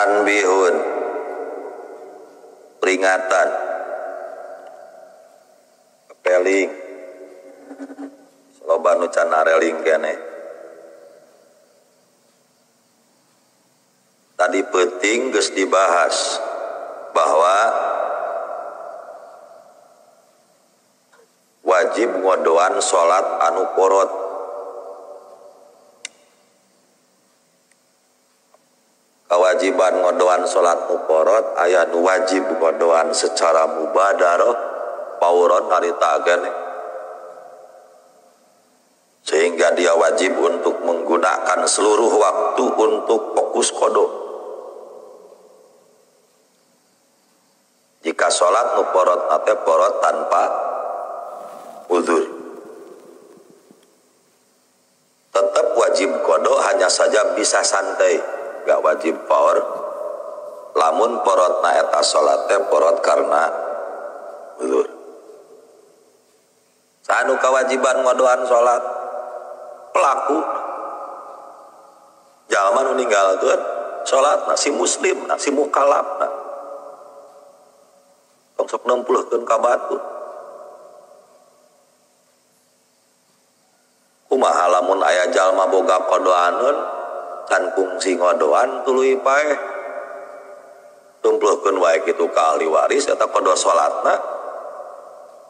Tanbihun, peringatan, kepeling, loba nu can nareling keneh. Tadi peuting geus dibahas bahwa wajib ngodoan salat anu porot. Kewajiban ngodoan salat nu porot aya nu wajib ngodoan secara mubadarah pauron harita keneh, sehingga dia wajib untuk menggunakan seluruh waktu untuk fokus qada. Jika salat nu porot nate porot tanpa uzur, tetap wajib qada, hanya saja bisa santai, gak wajib power. Lamun porot na eta salat teh porot karena uzur. Sanu kewajiban ngodoan salat pelaku jalma nu ninggalkeun salat na si muslim na si mukallaf na tong sok nempulkeun ka batur. Kumaha lamun aya jalma boga kodoaneun can kungsi ngodoan tuluy paeh tumpluhkeun wae kitu ka ahli waris eta kodo salatna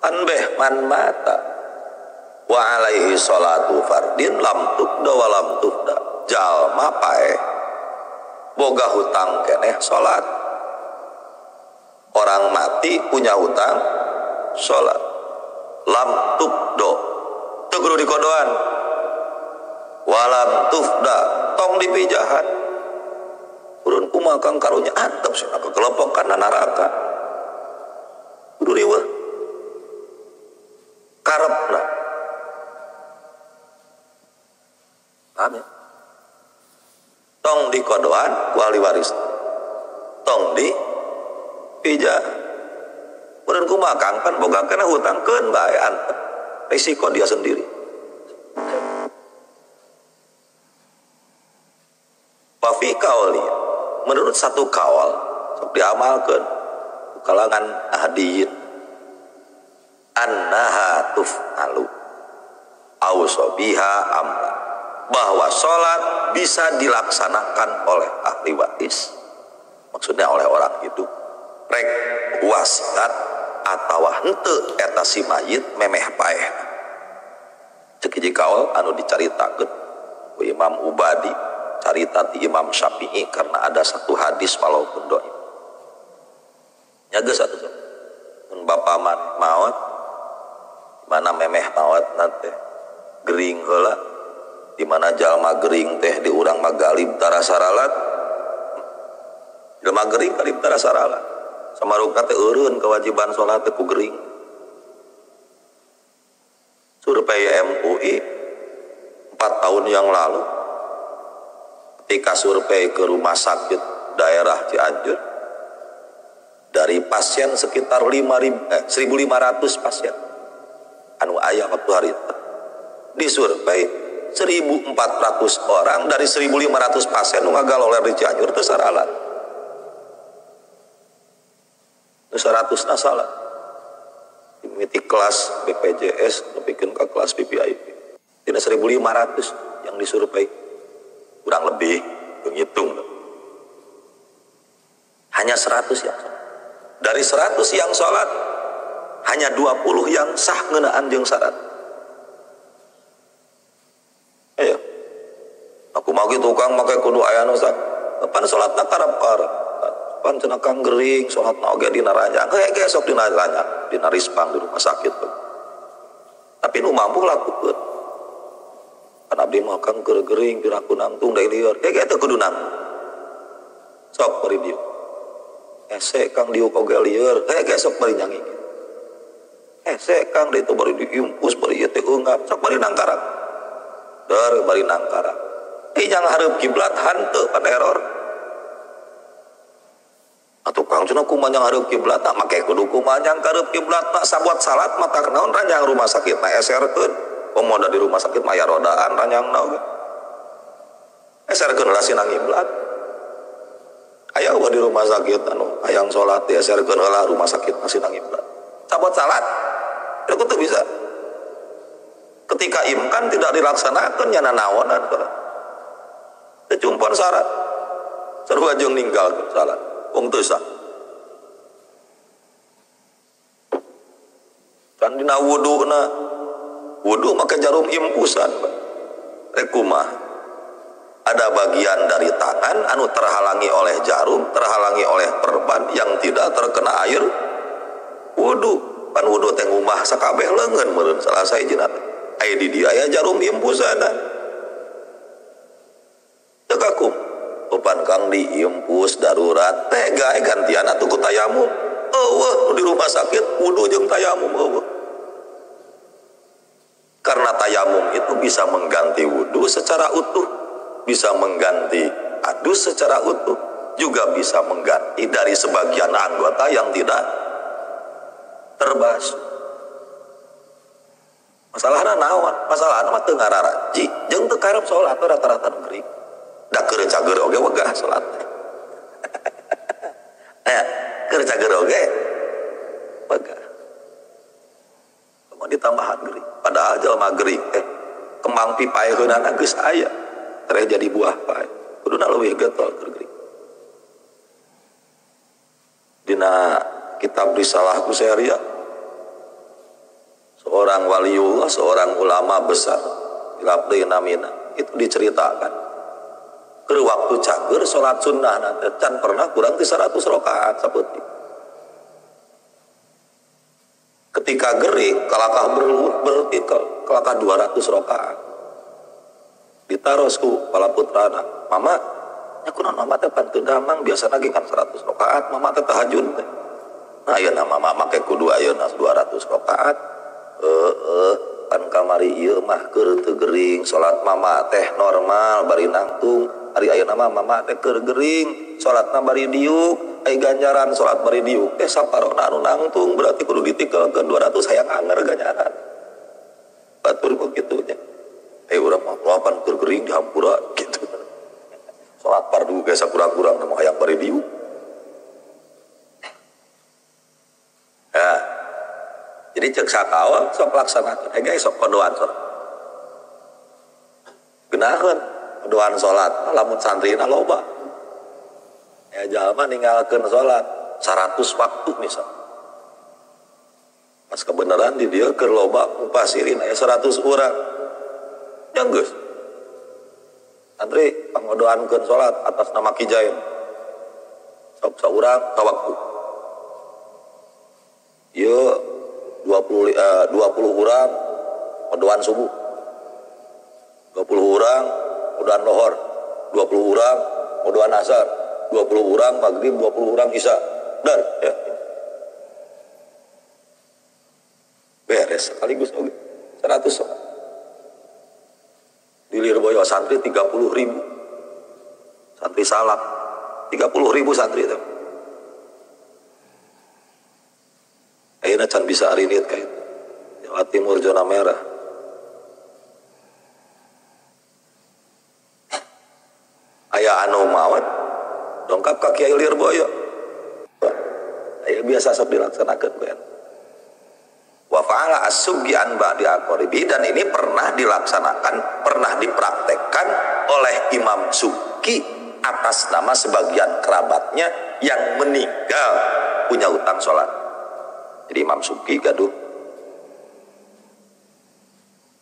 tanbeh man mata wa alaihi salatu fardin lam tubda wa lam tufda. Jalma paeh boga hutang keneh salat. Orang mati punya hutang salat lam tubdo teu kudu dikodoan, walam tufda tong dipijahan. Urun kumaha kang karunya antep cenah kekelompok kana neraka. Kudu riweuh karepna. Paham ya? Tong dikodoan ku ahli waris, tong dipijah. Urun kumaha kang pan boga kana hutang keun bae antep, risiko dia sendiri. Wafi kauli, menurut satu kaul sok diamalkeun kalangan ahdiyin, annaha tuf'alu aw sobiha amla, bahwa salat bisa dilaksanakan oleh ahli waris, maksudnya oleh orang hidup, rek wasiat atawa henteu eta si mayit memeh paeh. Cek hiji kaul anu dicaritakeun ku Imam Ubadi, carita ti Imam Syafi'i, karena ada satu hadis walaupun dhaif. Nya geus atuh sok. Mun bapa maot, mana memeh maot teh gering heula, di mana jalma gering teh di urang mah galib tara saralat. Jelma gering galib tara saralat. Samarukna teh eureun kewajiban salat teh ku gering. Survei MUI 4 tahun yang lalu, ketika survei ke rumah sakit daerah Cianjur, dari pasien sekitar 1.500 pasien anu aya waktu hari itu disurvei 1.400 orang dari 1.500 pasien nu ngagaloler di Cianjur teu saralat. Nu 100 na salah. Dimimiti kelas BPJS nepikeun ka kelas VVIP. Tina 1.500 yang disurvei, kurang lebih menghitung hanya 100 yang sholat. Dari 100 yang sholat hanya 20 yang sah ngeunaan jeung syarat. Ayo aku mah kitu kang make kudu aya nu sah. Pan salatna karep-karep, pan cenah kang gering salatna oge dina ranjang, hege sok dina ranjang, dina rispang di rumah sakit. Tapi nu mampu lakukeun. Kan abdi mah kang keur gering piraku nangtung da lieur, hege teu kudu nangtung. Sok bari dieu. Hese kang diuk oge lieur, hege sok bari nyanyi. Hese kang ditu bari diimpus bari ieu teh eungap, sok bari nangkarak. Der bari nangkarak. Jang hareup kiblat hanteu pan error. Atuh kang cenah kumaha jang hareup kiblat, tak make kudu kumaha jang hareup kiblat, tak sabuat salat mata naon ranjang rumah sakit na eserkeun. Komo da di rumah sakit mah aya rodaan ranjangna oge. Eserkeun lah sinang kiblat. Aya di rumah sakit anu hayang salat dieserkeun heula rumah sakit masih nang imkan. Cabot salat. Itu tuh bisa. Ketika imkan tidak dilaksanakan nya nanaonan salat. Teu cumpon syarat. Sarua jeung ninggalkeun salat. Wong teu sah. Kan dina wuduna wudu make jarum impusan, Pak. Rek kumaha? Ada bagian dari tangan anu terhalangi oleh jarum, terhalangi oleh perban yang tidak terkena air wudu. Pan wudu teh ngumah sakabeh leungeun meureun salah sahijina. Aya di dieu aya jarum impusanna. Teu kakum. Upan kang diimpus darurat teh gae gantian atuh ku tayamum. Eueuh di rumah sakit wudu jeung tayamum eueuh. Karena tayamum itu bisa mengganti wudu secara utuh, bisa mengganti adus secara utuh, juga bisa mengganti dari sebagian anggota yang tidak terbasuh. Masalahna naon? Masalahna mah teu ngararaji jeung teu karep salat rata-rata nu gering. Da keur cager oge wegah salat. Aya, keur cager oge wegah. Komo ditambahan gering. Padahal jelema gering kembang pipaeheunana geus aya. Tereh jadi buah pae. Kuduna leuwih getol keur gering. Dina kitab Risalah Kusairiyah, seorang waliullah, seorang ulama besar, hilap deui namina, itu diceritakan. Keur waktu cager salat sunnah nanti can pernah kurang ti 100 rakaat sapeutih. Ketika gering kalakah bertikel, kalakah 200 rakaat. Ditaros ku pala putrana, mama, nya kunaon mama teh pan teu damang biasana ge kan 100 rakaat, mama teh tahajud teh. Nah ayeuna mama make kudu ayeuna 200 rakaat. Heeh, pan kamari ieu mah keur teu gering, salat mama teh normal bari nangtung. Ari ayeuna mah mama teh keur gering, salatna bari diuk, ai ganjaran salat bari diuk teh saparona anu nangtung berarti kudu ditikelkeun 200 hayang anger ganjaran. Batur kok kitu nya. Urang mah lapan keur gering dihampura gitu. Salat fardu ge sakurang-kurang mah hayang bari diuk. Ya. Jadi cek sakawa sok laksanakeun hege sok kodoan salat. Geunaheun kodoan salat lamun santrina loba. Ya jalma ninggalkeun salat 100 waktu misal. Pas kebenaran di dieu keur loba mupasirin aya 100 urang. Ya geus. Santri pangodoankeun salat atas nama Ki Jain. Sok saurang sawaktu. Ieu 20 orang kodoan subuh, 20 orang kodoan lohor, 20 orang kodoan asar, 20 orang maghrib, 20 orang isya. Dan ya. Beres sekaligus oke. 100 sholat. Di Lirboyo santri 30.000. Santri salak 30.000 santri itu. Ayeuna can bisa arinit ka itu. Jawa Timur zona merah. Aya anu maot dongkap ka Kiai Lirboyo. Aya biasa sok dilaksanakeun ku eta. Wa fa'ala as-subgi an ba'di aqribi, dan ini pernah dilaksanakan, pernah dipraktekkan oleh Imam Subki atas nama sebagian kerabatnya yang meninggal punya utang sholat. Jadi Imam Subki gaduh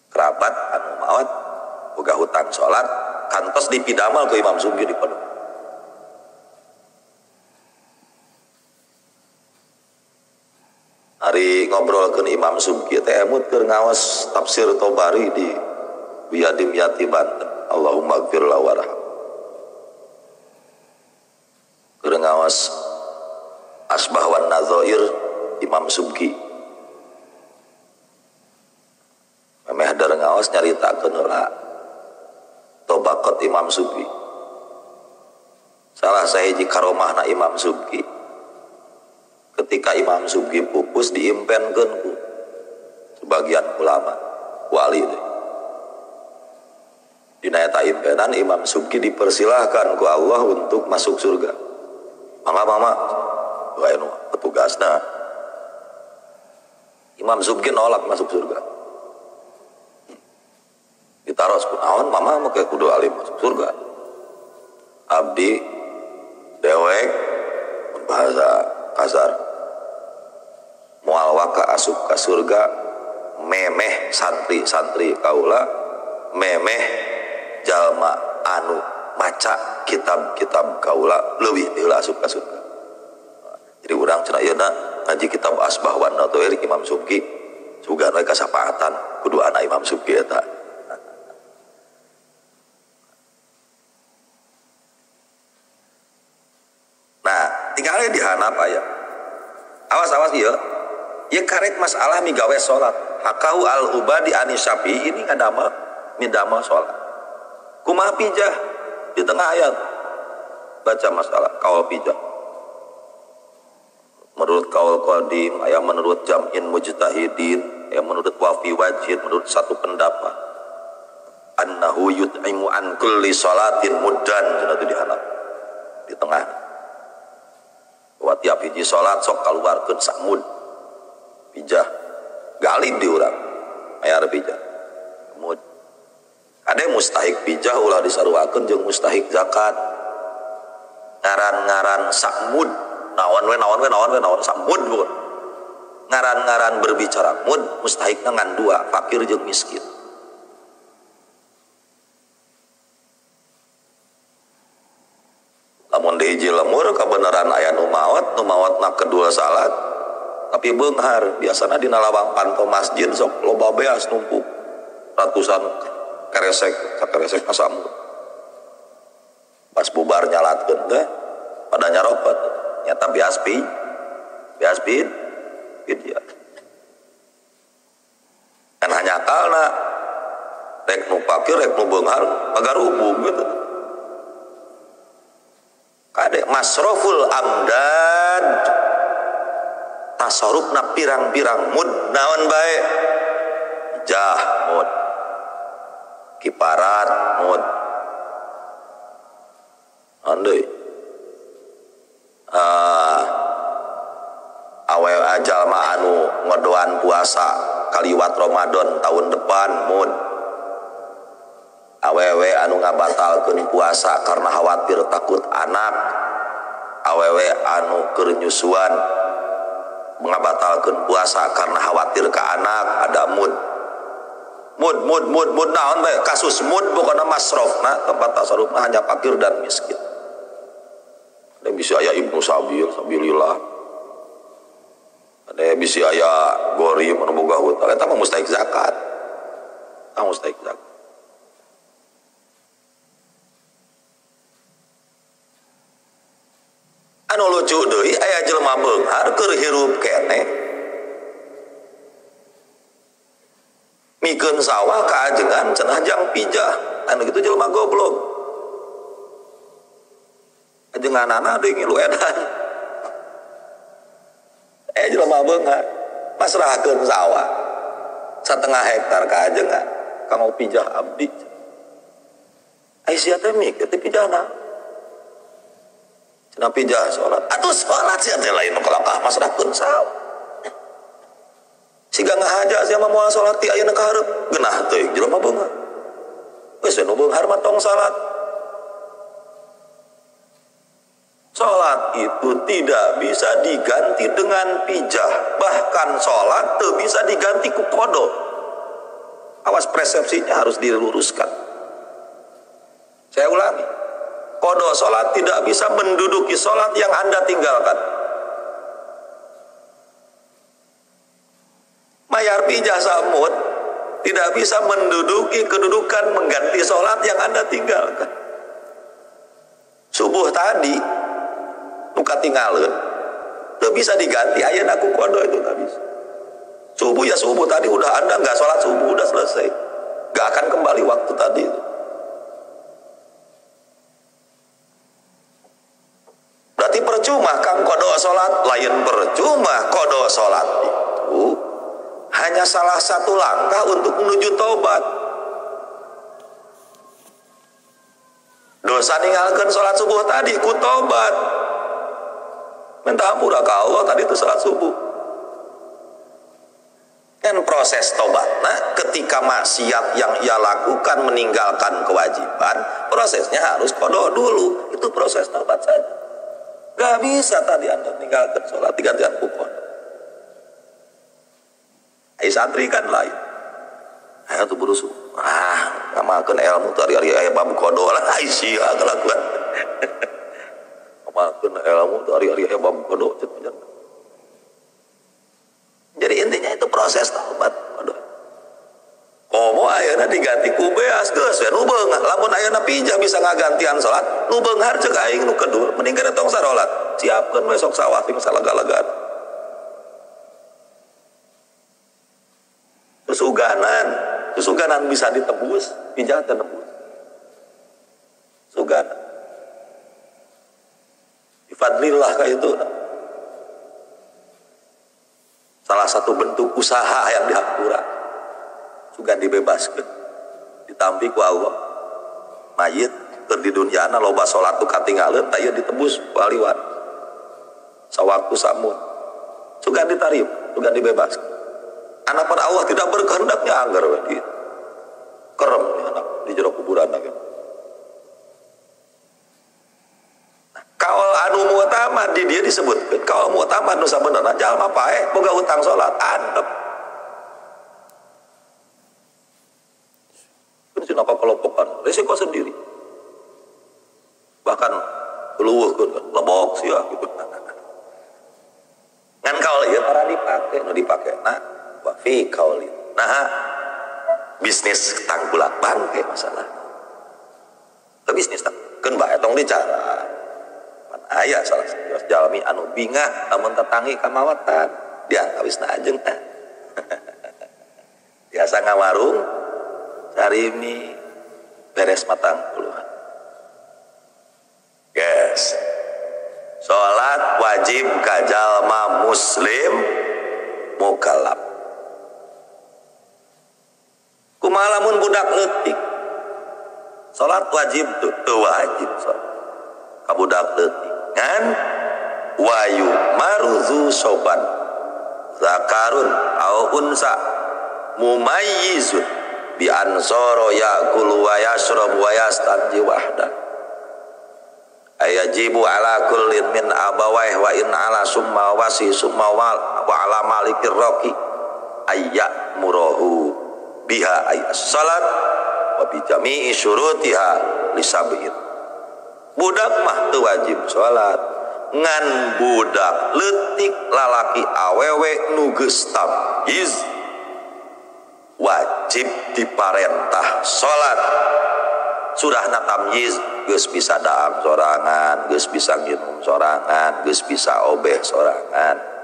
kerabat anu maot boga hutang sholat, kantos dipidamal ke Imam Subki di pondok. Hari ngobrolkeun Imam Subki teh emut keur ngaos tafsir Tobari di Wiyadim Yati Banten. Allahumma gfir lahu warham. Keur ngaos Asbah wan Nadzair Imam Subki. Memeh dar ngaos nyaritakeun heula tobaqat Imam Subki. Salah sahiji karomahna Imam Subki, ketika Imam Subki pupus diimpenkeun ku sebagian ulama wali teh. Dina eta impenan Imam Subki dipersilahkan ku Allah untuk masuk surga. Mangga mama aya nu petugasna. Imam Subki nolak masuk surga. Ditaros kunaon mama make kudu alim masuk surga. Abdi dewek bahasa kasar moal waka asup ka surga memeh santri-santri kaula memeh jalma anu maca kitab-kitab kaula leuwih ti heula asup ka surga. Jadi urang cenah ayeuna ngaji kitab Asbah wan Nadhair Imam Subki sugan we kasapaatan kudu anak Imam Subki eta. Nah, tinggalnya di hanap aya. Awas-awas ieu. Ieu karek masalah migawe salat. Hakahu al-Ubadi ani Syafi'i ini ngadamel midamel salat. Kumaha pijah di tengah ayat. Baca masalah kaul pijah. Menurut kaul qadim, aya menurut jam'in mujtahidin, aya menurut wafi wajid, menurut satu pendapat. Annahu yut'imu an kulli salatin muddan cenah di hanap. Di tengah. Bahwa tiap hiji salat sok kaluarkeun samud pijah galib di urang mayar pijah mud ada mustahik pijah ulah disaruakeun jeung mustahik zakat ngaran-ngaran sakmud naon we naon we naon we naon sakmud bukan ngaran-ngaran berbicara mud mustahikna ngan dua fakir jeung miskin. Lamun di hiji lemur kebenaran aya nu maot, nu maotna kedua salat tapi beunghar biasana dina lawang panto masjid sok loba beas numpuk ratusan keresek sakeresek kasamut pas bubar nyalatkeun teh pada nyaropet nyata bias pi bias pin dia kan hanya kalna rek nu fakir rek nu beunghar pagarubung gitu. Kade masroful amdad tasarufna pirang-pirang mud naon bae jah mud kiparat mud andai awe jalma anu ngedoan puasa kaliwat Ramadan tahun depan mud awewe anu ngabatalkeun puasa karena khawatir takut anak awewe anu keur nyusuan ngabatalkeun puasa karena khawatir ke anak ada mud mud mud mud mud naon bae kasus mud pokona masrofna tempat tasarufna hanya fakir dan miskin. Ada bisa aya ibnu sabil sabilillah ada bisa aya gorim anu boga hutang eta mah mustahik zakat eta mustahik zakat. Anu lucu deui aya jelema beunghar keur hirup keneh mikeun sawah ka ajengan cenah jang pijah anu kitu jelema goblok ajenganana deui ngilu edan aya jelema beunghar pasrahkeun sawah 1,5 hektar ka ajengan kanggo pijah abdi ai sia teh mikir teh pijahna cenah pijah salat atuh salat sia teh lain nu kalakah masrahkeun sawah siga ngahaja sia mah moal salat ti ayeuna ka hareup geunah teuing jelema beunghar geus we nu beunghar mah tong salat. Salat itu tidak bisa diganti dengan pijah, bahkan salat teu bisa diganti ku qada. Awas persepsinya harus diluruskan. Saya ulangi. Qada salat tidak bisa menduduki salat yang Anda tinggalkan. Mayar pijah samud tidak bisa menduduki kedudukan mengganti salat yang Anda tinggalkan. Subuh tadi nu katingaleun teu bisa diganti ayeuna ku qada itu tak bisa. Subuh ya subuh tadi udah Anda nggak salat subuh udah selesai. Nggak akan kembali waktu tadi itu. Berarti percuma kang qada salat, lain percuma qada salat itu hanya salah satu langkah untuk menuju taubat. Dosa ninggalkeun salat subuh tadi ku taubat. Minta ampura ka Allah tadi itu salat subuh. Kan proses tobat. Nah, ketika maksiat yang ia lakukan meninggalkan kewajiban, prosesnya harus qada dulu. Itu proses tobat saja. Gak bisa tadi Anda meninggalkan sholat digantian ku qada. Ai santri kan lain. Ayo tuh buru subuh. Ah, ngamalkeun ilmu tuh ari-ari aya bab qada lah. Ai sia kelakuan. Ngamalkeun ilmu tuh ari-ari aya bab qada. Jadi intinya itu proses taubat. Komo ayeuna diganti ku beas geus we nu beunghar. Lamun ayeuna pijah bisa ngagantian salat, nu beunghar ceuk aing nu kedul mending kana tong sarolat. Siapkeun we sok sawah sing salaga-lagaan. Suganan, suganan bisa ditebus, pijah teu nebus. Suganan. Bifadlillah ka itu. Salah satu bentuk usaha yang dihampura sugan dibebaskan ditampi ku Allah mayit keur di dunyana loba salat tu katinggaleun tah ieu ditebus ku ahli waris sawaktu samun sugan ditarima sugan dibebaskan. Anak pada Allah tidak berkehendaknya anggar we di kerem anak di jero kuburan lagi. Kaul anu mu'tamad di dia disebutkan kaul mu'tamad nu sabenerna jalma paeh boga hutang salat andep. Keun cenah kelompokan resiko sendiri. Bahkan leuweuhkeun kan lebok sia gitu. Ngan kaul ieu tara dipake nu dipakena wa fi kaulin. Nah bisnis tangkulak bangke masalah. Ke bisnis tang keun bae tong dicara. Aya salah satu jalmi anu bingah lamun tetangi kamawatan diantawisna ajeng teh. Biasa ngawarung sarimi beres matang puluhan. Yes. Salat wajib ka jalma muslim mukallaf. Kumaha lamun budak leutik? Salat wajib teu wajib salat. Ka budak leutik ngan wayu maruzu soban zakarun au unsa mumayyizun bi ansoro yaqulu wa yashrabu wa yastanji wahda ayajibu ala kullin min abawaih wa in ala summa wasi summa wa ala malikir raqi ayya murahu biha ay as-salat wa bi jami'i syurutiha lisab'in. Budak mah teu wajib salat ngan budak leutik lalaki awewe nu geus tamyiz wajib diparentah salat. Surahna tamyiz geus bisa daam sorangan, geus bisa nginum sorangan, geus bisa obeh sorangan.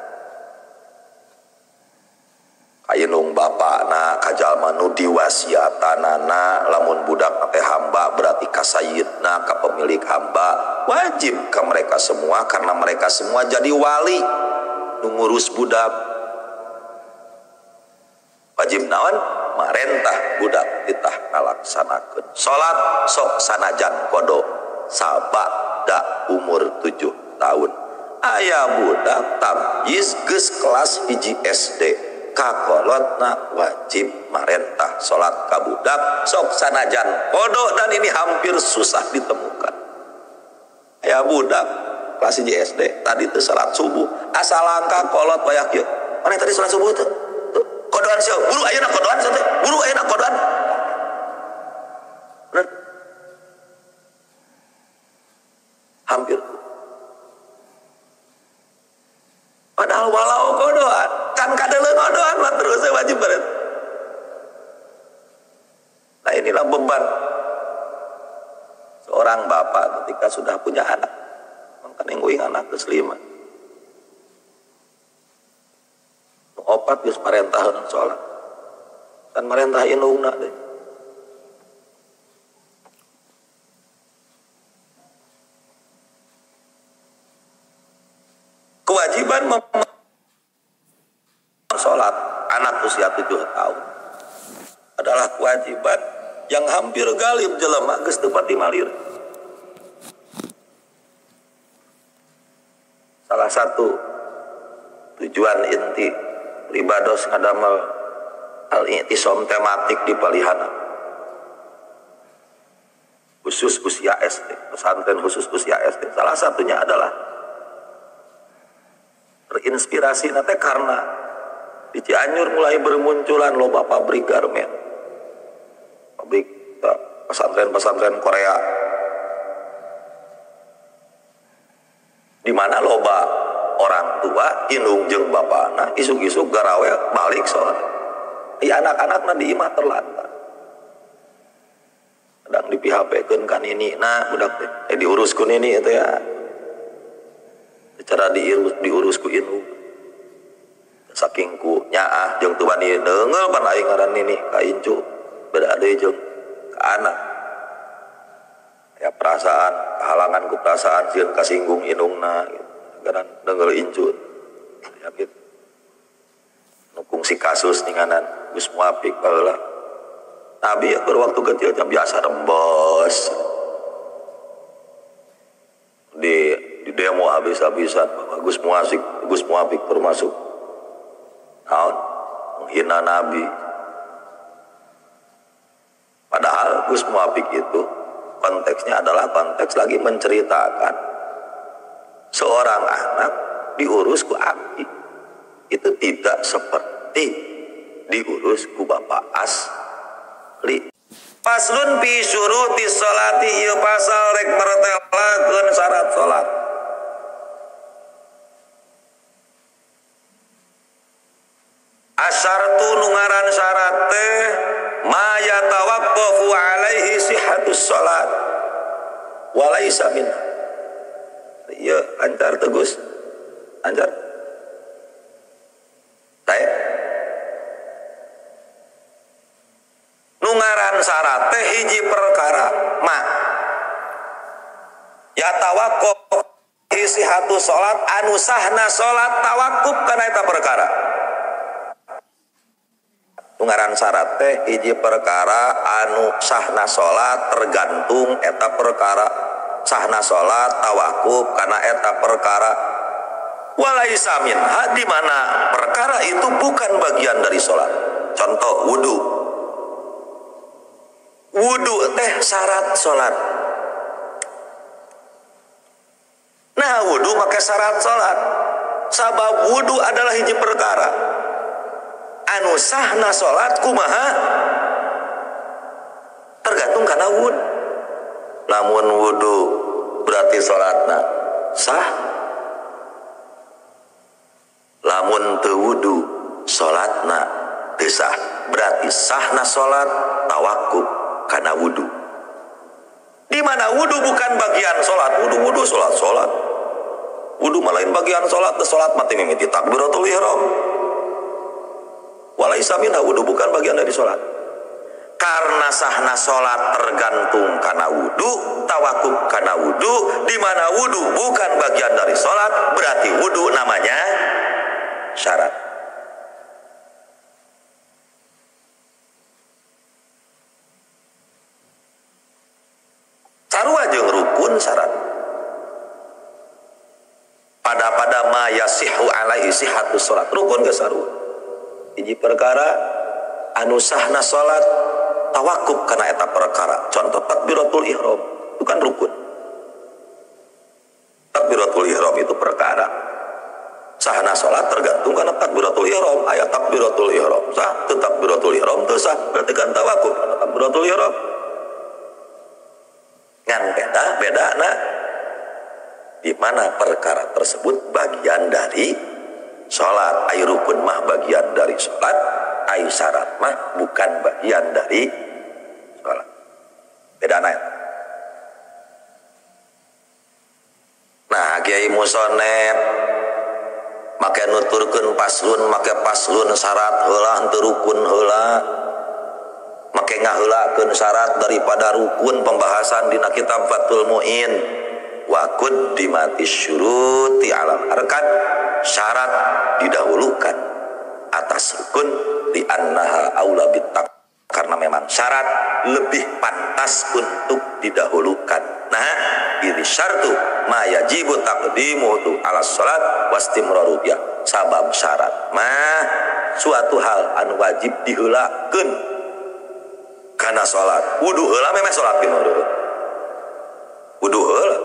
Kainung bapakna ka jalma nu diwasiatanana lamun budak teh hamba berarti ka sayyidna ka pemilik hamba wajib ka mereka semua karena mereka semua jadi wali nu ngurus budak. Wajib naon marentah budak titah ngalaksanakeun salat sok sanajan kodo sabada umur 7 tahun. Aya budak tamyiz geus kelas 1 SD kakolotna wajib marentah salat ka budak sok sanajan kodo dan ini hampir susah ditemukan. Aya budak kelas 1 SD tadi teu salat subuh asal langka kolot wayah kieu. Mana tadi salat subuh teu? Kodoan sia, buru ayeuna kodoan sia teh, buru ayeuna kodoan. Bener? Hampir. Padahal walau kodoan, kan kadeuleung kodoan mah terus wajib banget. Nah inilah beban seorang bapak ketika sudah punya anak. Mangkan nguing anak geus 5. Nu opat geus parentaheun salat. Dan marentah indungna deh. Kewajiban sholat anak usia 7 tahun adalah kewajiban yang hampir galib jelema geus teu pati malir. Salah Salah satu tujuan inti pribados ngadamel al-i'tisom tematik di Palihana khusus usia SD, pesantren khusus usia SD, salah satunya adalah terinspirasi nanti karena di Cianjur mulai bermunculan loba pabrik garmen, pabrik pesantren-pesantren Korea, di mana loba orang tua indung jeung bapana isuk-isuk garawe balik sore, ya anak-anakna di imah terlantar, kadang di PHP-keun kan ini, nah budak teh diurus ku nini itu ya, secara diurus ku indung, saking ku nyaah jeung teu wani neunggeul pan aing ngaran nini ka incu, beda deui jeung ka anak, ya perasaan kehalangan ku perasaan sieun kasinggung indungna gitu. Karena neunggeul incu ya gitu. Nu kungsi kasus ninganan Gus Muwafiq baheula. Nabi ya waktu kecilnya biasa rembes di demo habis-habisan Gus Muwafiq termasuk naon menghina Nabi. Padahal Gus Muwafiq itu konteksnya adalah konteks lagi menceritakan seorang anak diurus ku abi itu tidak seperti diurus ku bapak asli. Faslun fi syuruti sholati, ieu pasal rek mertelakeun syarat salat. Asyartu nu ngaran syarat teh ma yatawaqqafu alaihi sihhatus salat wa laisa minha. Ieu ancar tegus ancar. Tae nu ngaran syarat teh hiji perkara ma yatawaqqafu sihhatus salat anu sahna salat tawakkuf kana eta perkara. Ngaran syarat teh hiji perkara anu sahna salat tergantung eta perkara, sahna salat tawakuf kana eta perkara, walaisa minha di mana perkara itu bukan bagian dari salat. Contoh wudu, wudu teh syarat salat. Nah wudu make syarat salat, sabab wudu adalah hiji perkara anu sahna salat kumaha tergantung kana wudu. Lamun wudu berarti salatna sah, lamun teu wudu salatna teu sah, berarti sahna salat tawakuf kana wudu. Di mana wudu bukan bagian salat, wudu salat salat, wudu mah lain bagian salat, salat mati mimiti takbiratul ihram. Walaisa minha, wudu bukan bagian dari sholat. Karena sahna sholat tergantung karena wudu, tawakuf karena wudu, di mana wudu bukan bagian dari sholat, berarti wudu namanya syarat. Sarua jeung rukun syarat. Pada ma yasihu alaihi sihhatus sholat, rukun ge sarua. Hiji perkara anu sahna salat tawakuf kana eta perkara. Contoh takbiratul ihram itu kan rukun. Takbiratul ihram itu perkara sahna salat tergantung kana takbiratul ihram. Aya takbiratul ihram sah, teu takbiratul ihram teu sah, berarti kan tawakuf kana takbiratul ihram. Ngan beda-bedana di mana perkara tersebut bagian dari salat. Ai rukun mah bagian dari salat, ai syarat mah bukan bagian dari salat. Beda na. Nah, Kiai Musoneb make nuturkeun paslon, make paslon syarat heula henteu rukun heula. Make ngaheulakeun syarat daripada rukun pembahasan dina kitab Fathul Muin. Wa quddimatis syuruti alal arkan, syarat didahulukan atas rukun di annaha aula bittaq, karena memang syarat lebih pantas untuk didahulukan. Nah, Ini syartu ma yajibu taqdimuhu ala salat wastimraru biha. Sabab syarat mah suatu hal anu wajib diheulakeun kana salat. Wudu heula memeh salat kumaha wudu heula.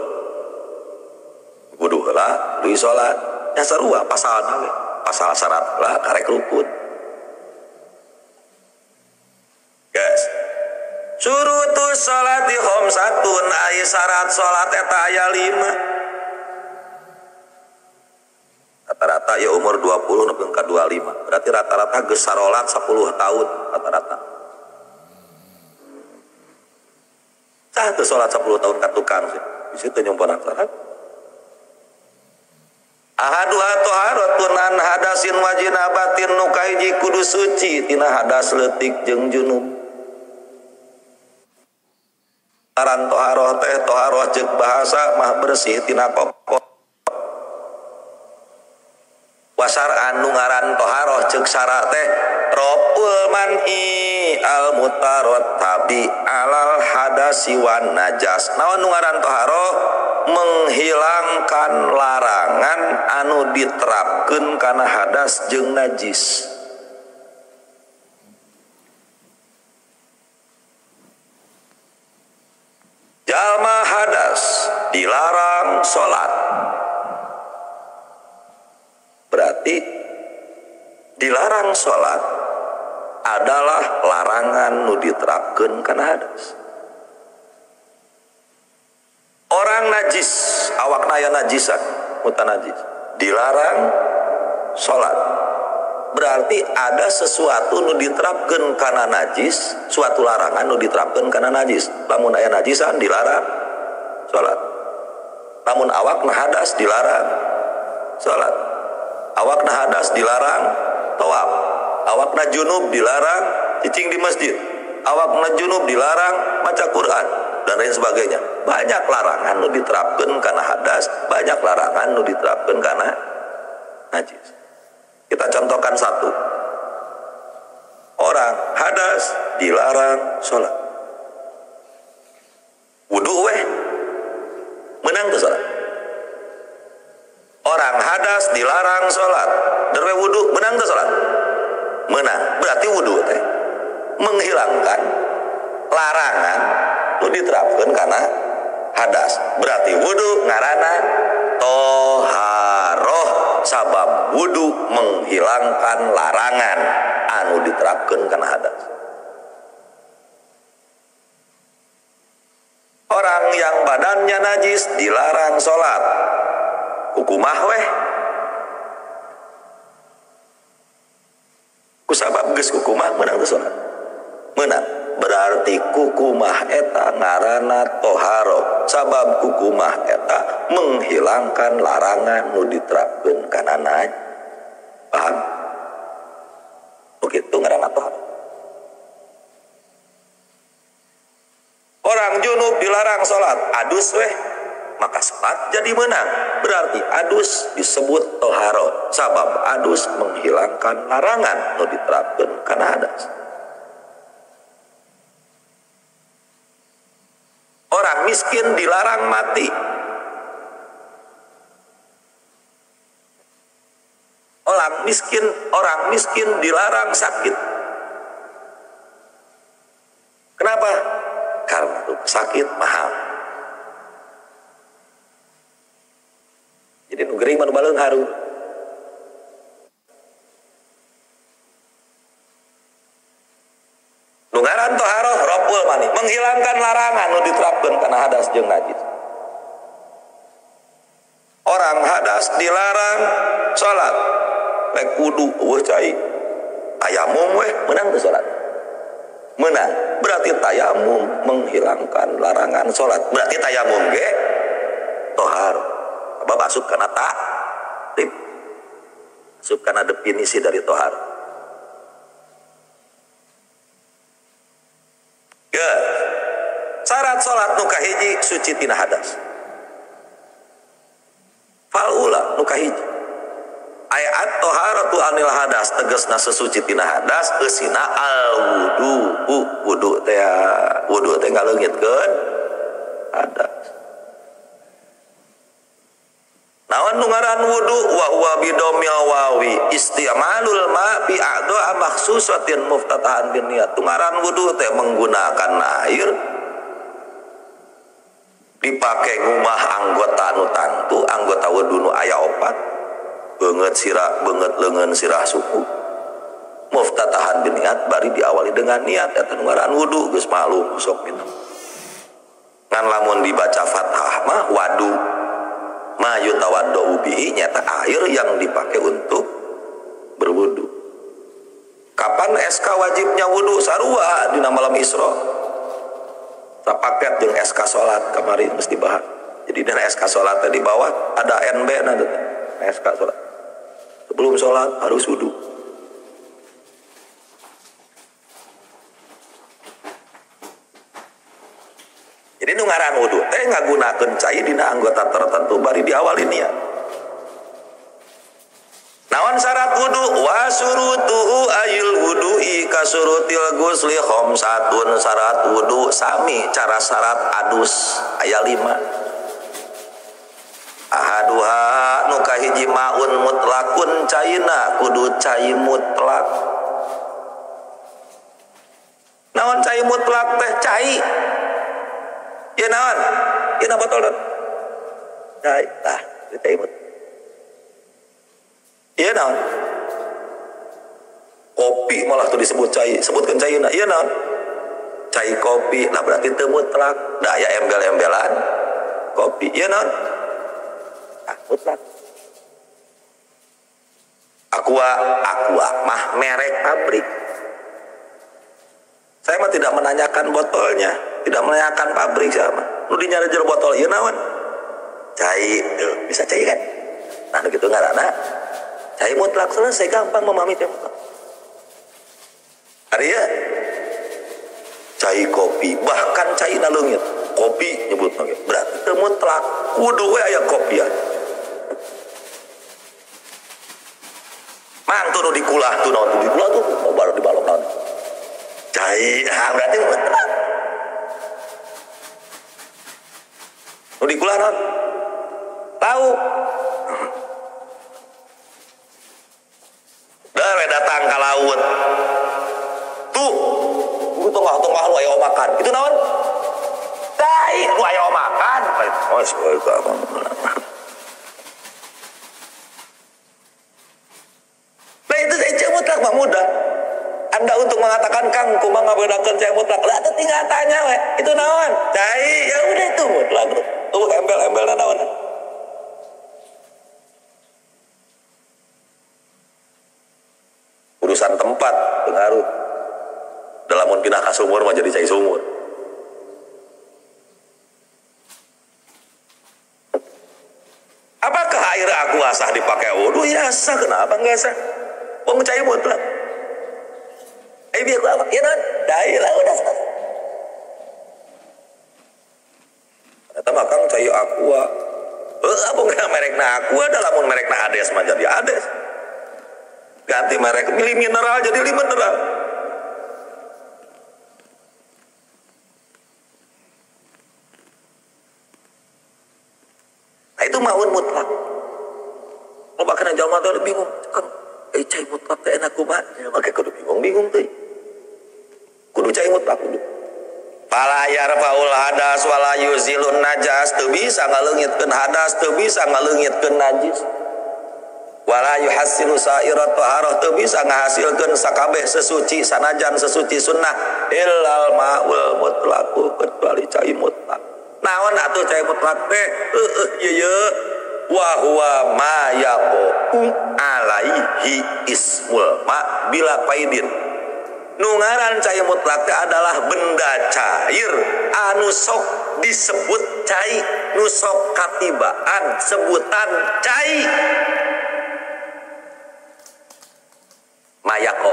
Wudu heula deui salat. Nya sarua pasalna we. Pasal syarat heula karek rukun. Guys. Surutus salati khamsatun ai syarat salat eta aya 5. Rata-rata ya umur 20 nepi ka 25. Berarti rata-rata geus sarolat 10 tahun rata-rata. Sah teu salat 10 tahun ka tukang sih. Bisi teu nyomponan salat. Ahaduha taharatun an hadasin wa jinabatin nu kahiji kudu suci tina hadas leutik jeung junub. Aran toharoh teh toharoh ceuk bahasa mah bersih tina kokok. Wasar anu ngaran toharoh ceuk sara teh ropul man'i al mutarattabi alal hadasi wan najas. Naon nu ngaran toharoh? Menghilangkan larangan anu diterapkeun kana hadas jeung najis. Jalma hadas dilarang sholat. Berarti dilarang sholat adalah larangan nu diterapkeun kana hadas. Orang najis, awakna aya najisan, mutanajis, dilarang sholat. Berarti ada sesuatu nu diterapkeun kana najis, suatu larangan nu diterapkeun kana najis. Lamun aya najisan dilarang salat. Lamun awakna hadas dilarang salat. Awakna hadas dilarang tawaf. Awakna junub dilarang cicing di masjid. Awakna junub dilarang maca Quran dan lain sebagainya. Banyak larangan nu diterapkeun kana hadas, banyak larangan nu diterapkeun kana najis. Kita contohkan satu. Orang hadas dilarang sholat. Wudu weh menang tuh sholat. Orang hadas dilarang sholat. Derwe wudu menang tuh sholat. Menang. Berarti wudu teh menghilangkan larangan lu diterapkan karena hadas. Berarti wudu ngarana toharoh. Sabab wudu menghilangkan larangan anu diterapkan karena hadas. Orang yang badannya najis dilarang sholat. Hukumah weh. Kusabab geus kukumah menang teu sholat. Menang. Berarti kukumah eta ngaranna toharo. Sabab kukumah eta menghilangkan larangan nu diterapkeun kana najis. Paham? Begitu ngaranna toharo. Orang junub dilarang sholat, adus weh, maka sholat jadi menang. Berarti adus disebut toharo. Sabab adus menghilangkan larangan nu diterapkeun kana hadas. Orang miskin dilarang mati. Orang miskin dilarang sakit. Kenapa? Karena rumah sakit mahal. Jadi nu gering mah nu baleung haru. Nu ngaran toharoh ropul mani, menghilangkan larangan nu diterapkeun kana hadas jeung najis. Orang hadas dilarang salat. Rek wudu eueuh cai. Tayamum weh menang teu salat. Menang. Berarti tayamum menghilangkan larangan salat. Berarti tayamum ge toharoh. Sebab asup kana takrif. Asup kana definisi dari toharoh. Syarat salat nu kahiji suci tina hadas. Falula nu kahiji. Ayat toharatu anil hadas tegasna sesuci tina hadas eusina al wudu. Wudu teh wudu teh ngaleungitkeun hadas. Naon nu ngaran wudu wa huwa bidomil wawi istimalul ma bi a'dha makhsusatin muftatahan bin niat. Nu ngaran wudu teh menggunakan air dipakai ngumah anggota nu tangtu, anggota wudu nu aya opat, beungeut sirah, beungeut leungeun sirah suku. Muftatahan bin niat bari diawali dengan niat eta nu ngaran wudu geus maklum sok minum. Ngan lamun dibaca fathah mah wadu ma yutawaddau bihi nyata air yang dipakai untuk berwudu. Kapan SK wajibnya wudu? Sarua dina malam Isra. Sapaket jeung SK salat kamari mesti bahas. Jadi dina SK salat di bawah ada NB na SK salat. Sebelum salat harus wudu. Jadi nu ngaran wudu teh ngagunakeun cai dina anggota tertentu bari diawali niat. Naon syarat wudu? Wa syurutuhu ayil wudu'i kasurutil ghusli khamsatun. Syarat wudu sami cara syarat adus aya 5. Ahaduha nu kahiji maun mutlakun caina kudu cai mutlak. Naon cai mutlak teh? Cai ya naon? Ya botol don. Cai, tah, cai mutlak. Iya naon? Kopi malah tuh disebut cai, sebutkan cai na. Iya naon? Cai kopi, lah berarti teu mutlak. Da aya embel-embelan kopi. Iya naon? Ah, mutlak. Aqua, aqua mah merek pabrik. Saya mah tidak menanyakan botolnya, tidak menanyakan pabrik sama. Nu dinyari jero botol ieu naon? Cai, tuh, bisa cai kan? Nah, gitu ngaranna. Cai mutlak selesai, gampang memahami cai mutlak. Ari ya, cai kopi, bahkan cai naleungit. Kopi nyebut lagi. Berarti teu mutlak, kudu we aya kopian. Mang tuh nu dikulah tuh naon tuh dikulah tuh baru dibalok naon. Cai, ah berarti mutlak. Nu dikulah naon? Tahu. Dere datang ke laut. Tuh, tengah-tengah lu ayo makan. Itu naon? Tai, lu ayo makan. Oh, nah itu cai mutlak mah mudah. Anda untuk mengatakan Kang kumaha ngabedakeun cai mutlak. Lah teu tinggal tanya we. Itu naon? Cai, ya udah itu mutlak. Tuh embel-embelna naon? Urusan tempat pengaruh. Dalam mun pindah ka sumur mah jadi cai sumur. Apakah air aqua sah dipakai wudu? Ya sah, kenapa enggak sah? Wong cai mutlak. Eh biar apa? Ya non, dai lah udah sah. Eta mah Kang cai aqua. Heuh, apa enggak merekna aqua da lamun merekna Ades mah jadi Ades. Ganti merek milih mineral jadi li mineral. Nah itu maun mutlak. Loba kana jalma teh bingung, Kang, cai mutlak teh enak kumaha? Make kudu bingung-bingung teh. Kudu cai mutlak kudu. Fala yarfaul hadas wala yuzilun najas, teu bisa ngaleungitkeun hadas, teu bisa ngaleungitkeun najis. Wala yuhassilu sa'irat taharah, teu bisa ngahasilkeun sakabeh sesuci sanajan sesuci sunnah illal ma'ul mutlaqu kecuali cai mutlak. Naon atuh cai mutlak teh? Heueuh ieu ye wa huwa ma yaqu alaihi ismul ma bila qaidin. Nu ngaran cai mutlak teh adalah benda cair anu sok disebut cai, nu sok katibaan sebutan cai. Mayaqo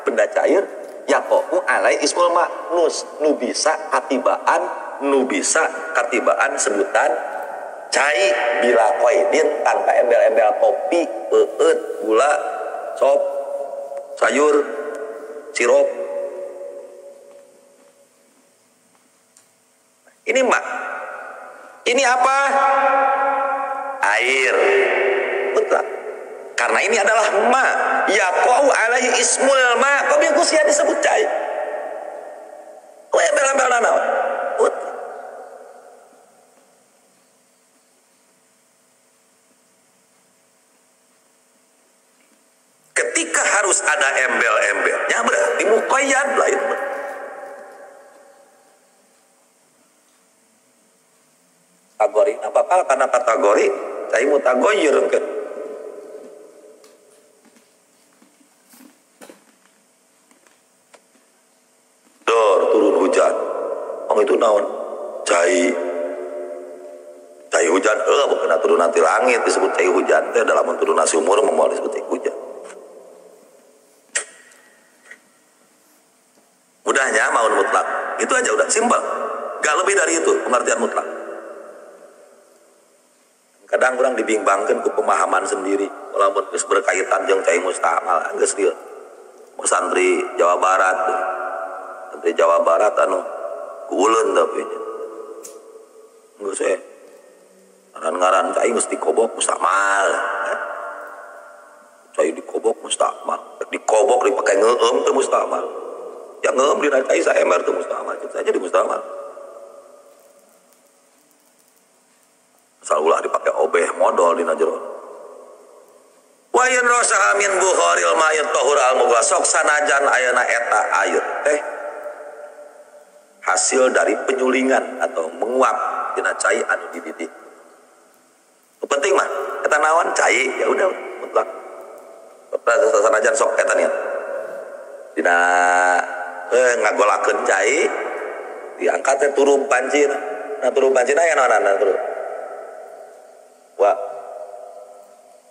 benda cair yaqo alai ismul ma nus nu bisa katibaan, nu bisa katibaan sebutan cai bila qaidin tanpa embel-embel kopi, peueut, gula, sop, sayur, sirup. Ini mak. Ini apa? Cair. Mutlak. Karena ini adalah ma, yaqau alaihi ismul ma, kok bieu sia disebut cai. We embel-embel naon? Mutlak. Ketika harus ada embel-embelnya berarti muqayyad lain. Kategori apa karena kategori cai mutagoyir kan. Dor turun hujan. Oh itu naon? Cai. Cai hujan bukan turun nanti langit disebut cai hujan teh dalam turun sumur mau disebut cai hujan. Mudahnya mau mutlak. Itu aja udah simpel. Gak lebih dari itu pengertian mutlak. Kadang kurang dibimbangkan ke pemahaman sendiri walaupun geus berkaitan jeung cai mustamal geus dieu. Santri Jawa Barat. Santri Jawa Barat anu kuuleun tapi nya. Geus ngaran-ngaran cai geus dikobok mustamal. Cai dikobok mustamal. Dikobok dipakai ngeueum teu mustamal. Ya ngeueum dina cai saember teu mustamal, cek saja di mustamal. Asal ulah dipakai obeh modal dina jero. Wa in rasaha min buharil ma'it tahur al mughasok sanajan ayeuna eta air teh hasil dari penyulingan atau menguap dina cai anu dididih. Nu penting mah eta naon cai ya udah mutlak. Sanajan sok eta nih. Dina ngagolakeun cai diangkat teh turun pancina. Nah turun pancina ya naon turun. Wah,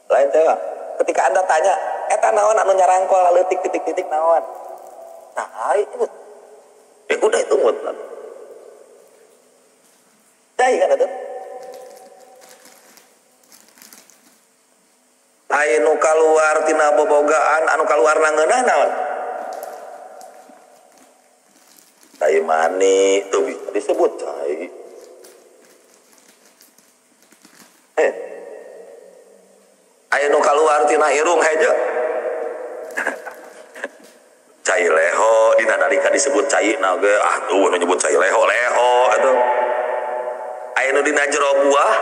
lain teh Pak. Ketika Anda tanya, eta naon anu nyarangkol leutik titik-titik naon? Nah, itu. Ya udah itu mutlak. Cai kan itu. Aya nu kaluar tina bobogaan, anu kaluar nangeunah naon? Cai mani tuh bisa disebut cai. Aya nu kaluar tina irung hejo. Cai leho dina nalika disebut cai na ge ah tuh nu nyebut cai leho leho atuh. Aya nu dina jero buah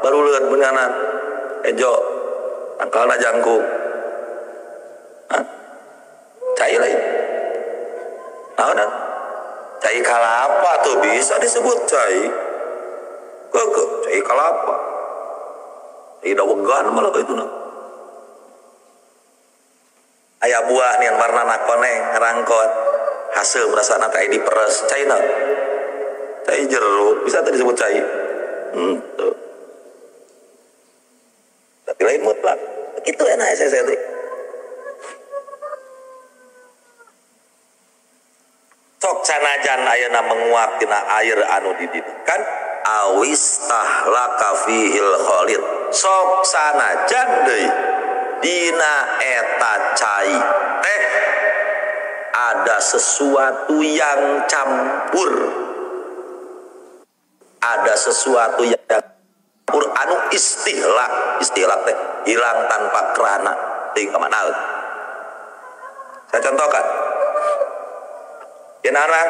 baru leueut beunganan hejo tangkalna jangkung. Hah? Cai lain. Naon? Cai kalapa tuh bisa disebut cai. Keke cai kalapa. Tidak wegan malah itu nah. Aya buah nian warna koneng ngerangkot hasil merasa teh diperes cai naon? Cai jeruk bisa tadi disebut cai. Tuh. Tapi lain mutlak. Itu enak saya teh. Sok sanajan ayeuna menguap tina air anu dididihkan awis tahlaka fihil khalid. Sok sanajan deui dina eta cai teh ada sesuatu yang campur. Ada sesuatu yang campur anu istihlak. Istihlak teh hilang tanpa kerana. Teuing ka mana? Saya contohkan. Ya naon?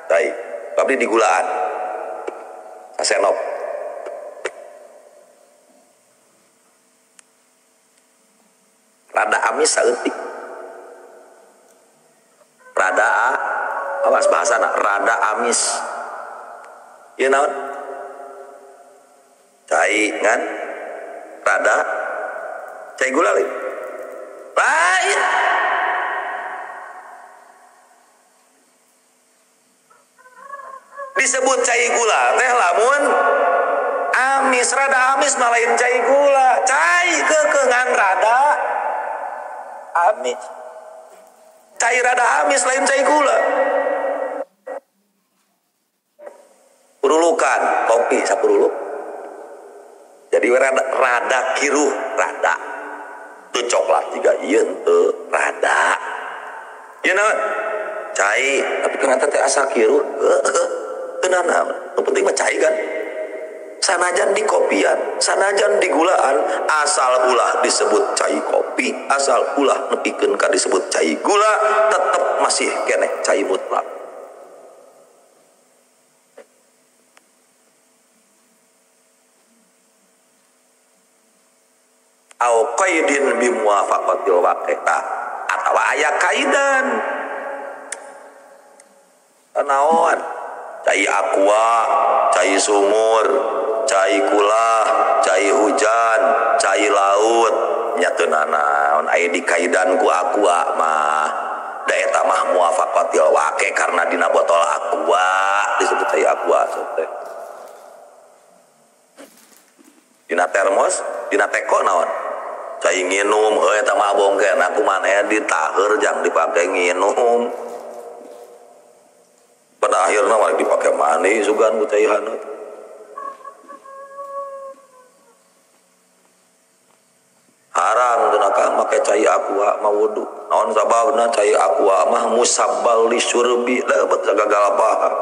Cai, abdi di gulaan. Sasenop. Rada amis saeutik. Rada awas bahasana rada amis. Ieu naon? Cai ngan rada cai gula lain. Lain. Disebut cai gula teh lamun amis rada amis mah lain cai gula, cai kekengan rada amis. Cai rada amis lain cai gula. Purulukan kopi sapuruluk. Jadi rada, rada kiruh, rada. Teu coklat juga ieu teu rada. Ieu naon? Cai, tapi ternyata teh asa kiruh. Heueuh. Teu naon. Nu penting mah cai kan. Sanajan di kopian, sanajan di gulaan, asal ulah disebut cai kopi, asal ulah nepikeun ka disebut cai gula, tetep masih keneh cai mutlak. Au qaidin bi muwafaqatil waqi'ah atawa aya kaidan. Naon? Cai aqua, cai sumur, cai kulah, cai hujan, cai laut, nya teu nanaon aya di kaidan ku aqua mah. Da eta mah muwafaqatil waqi karena dina botol aqua disebut cai aqua teh. Dina termos, dina teko naon? Cai nginum, heuh eta mah bongken aku maneh ditaheur jang dipake nginum. Pada akhirna mah dipake mani sugan ku cai haneut. Haram teu make cai aqua mah wudu. Naon sababna cai aqua mah musabbal li syurbi, leubeut gagal paham.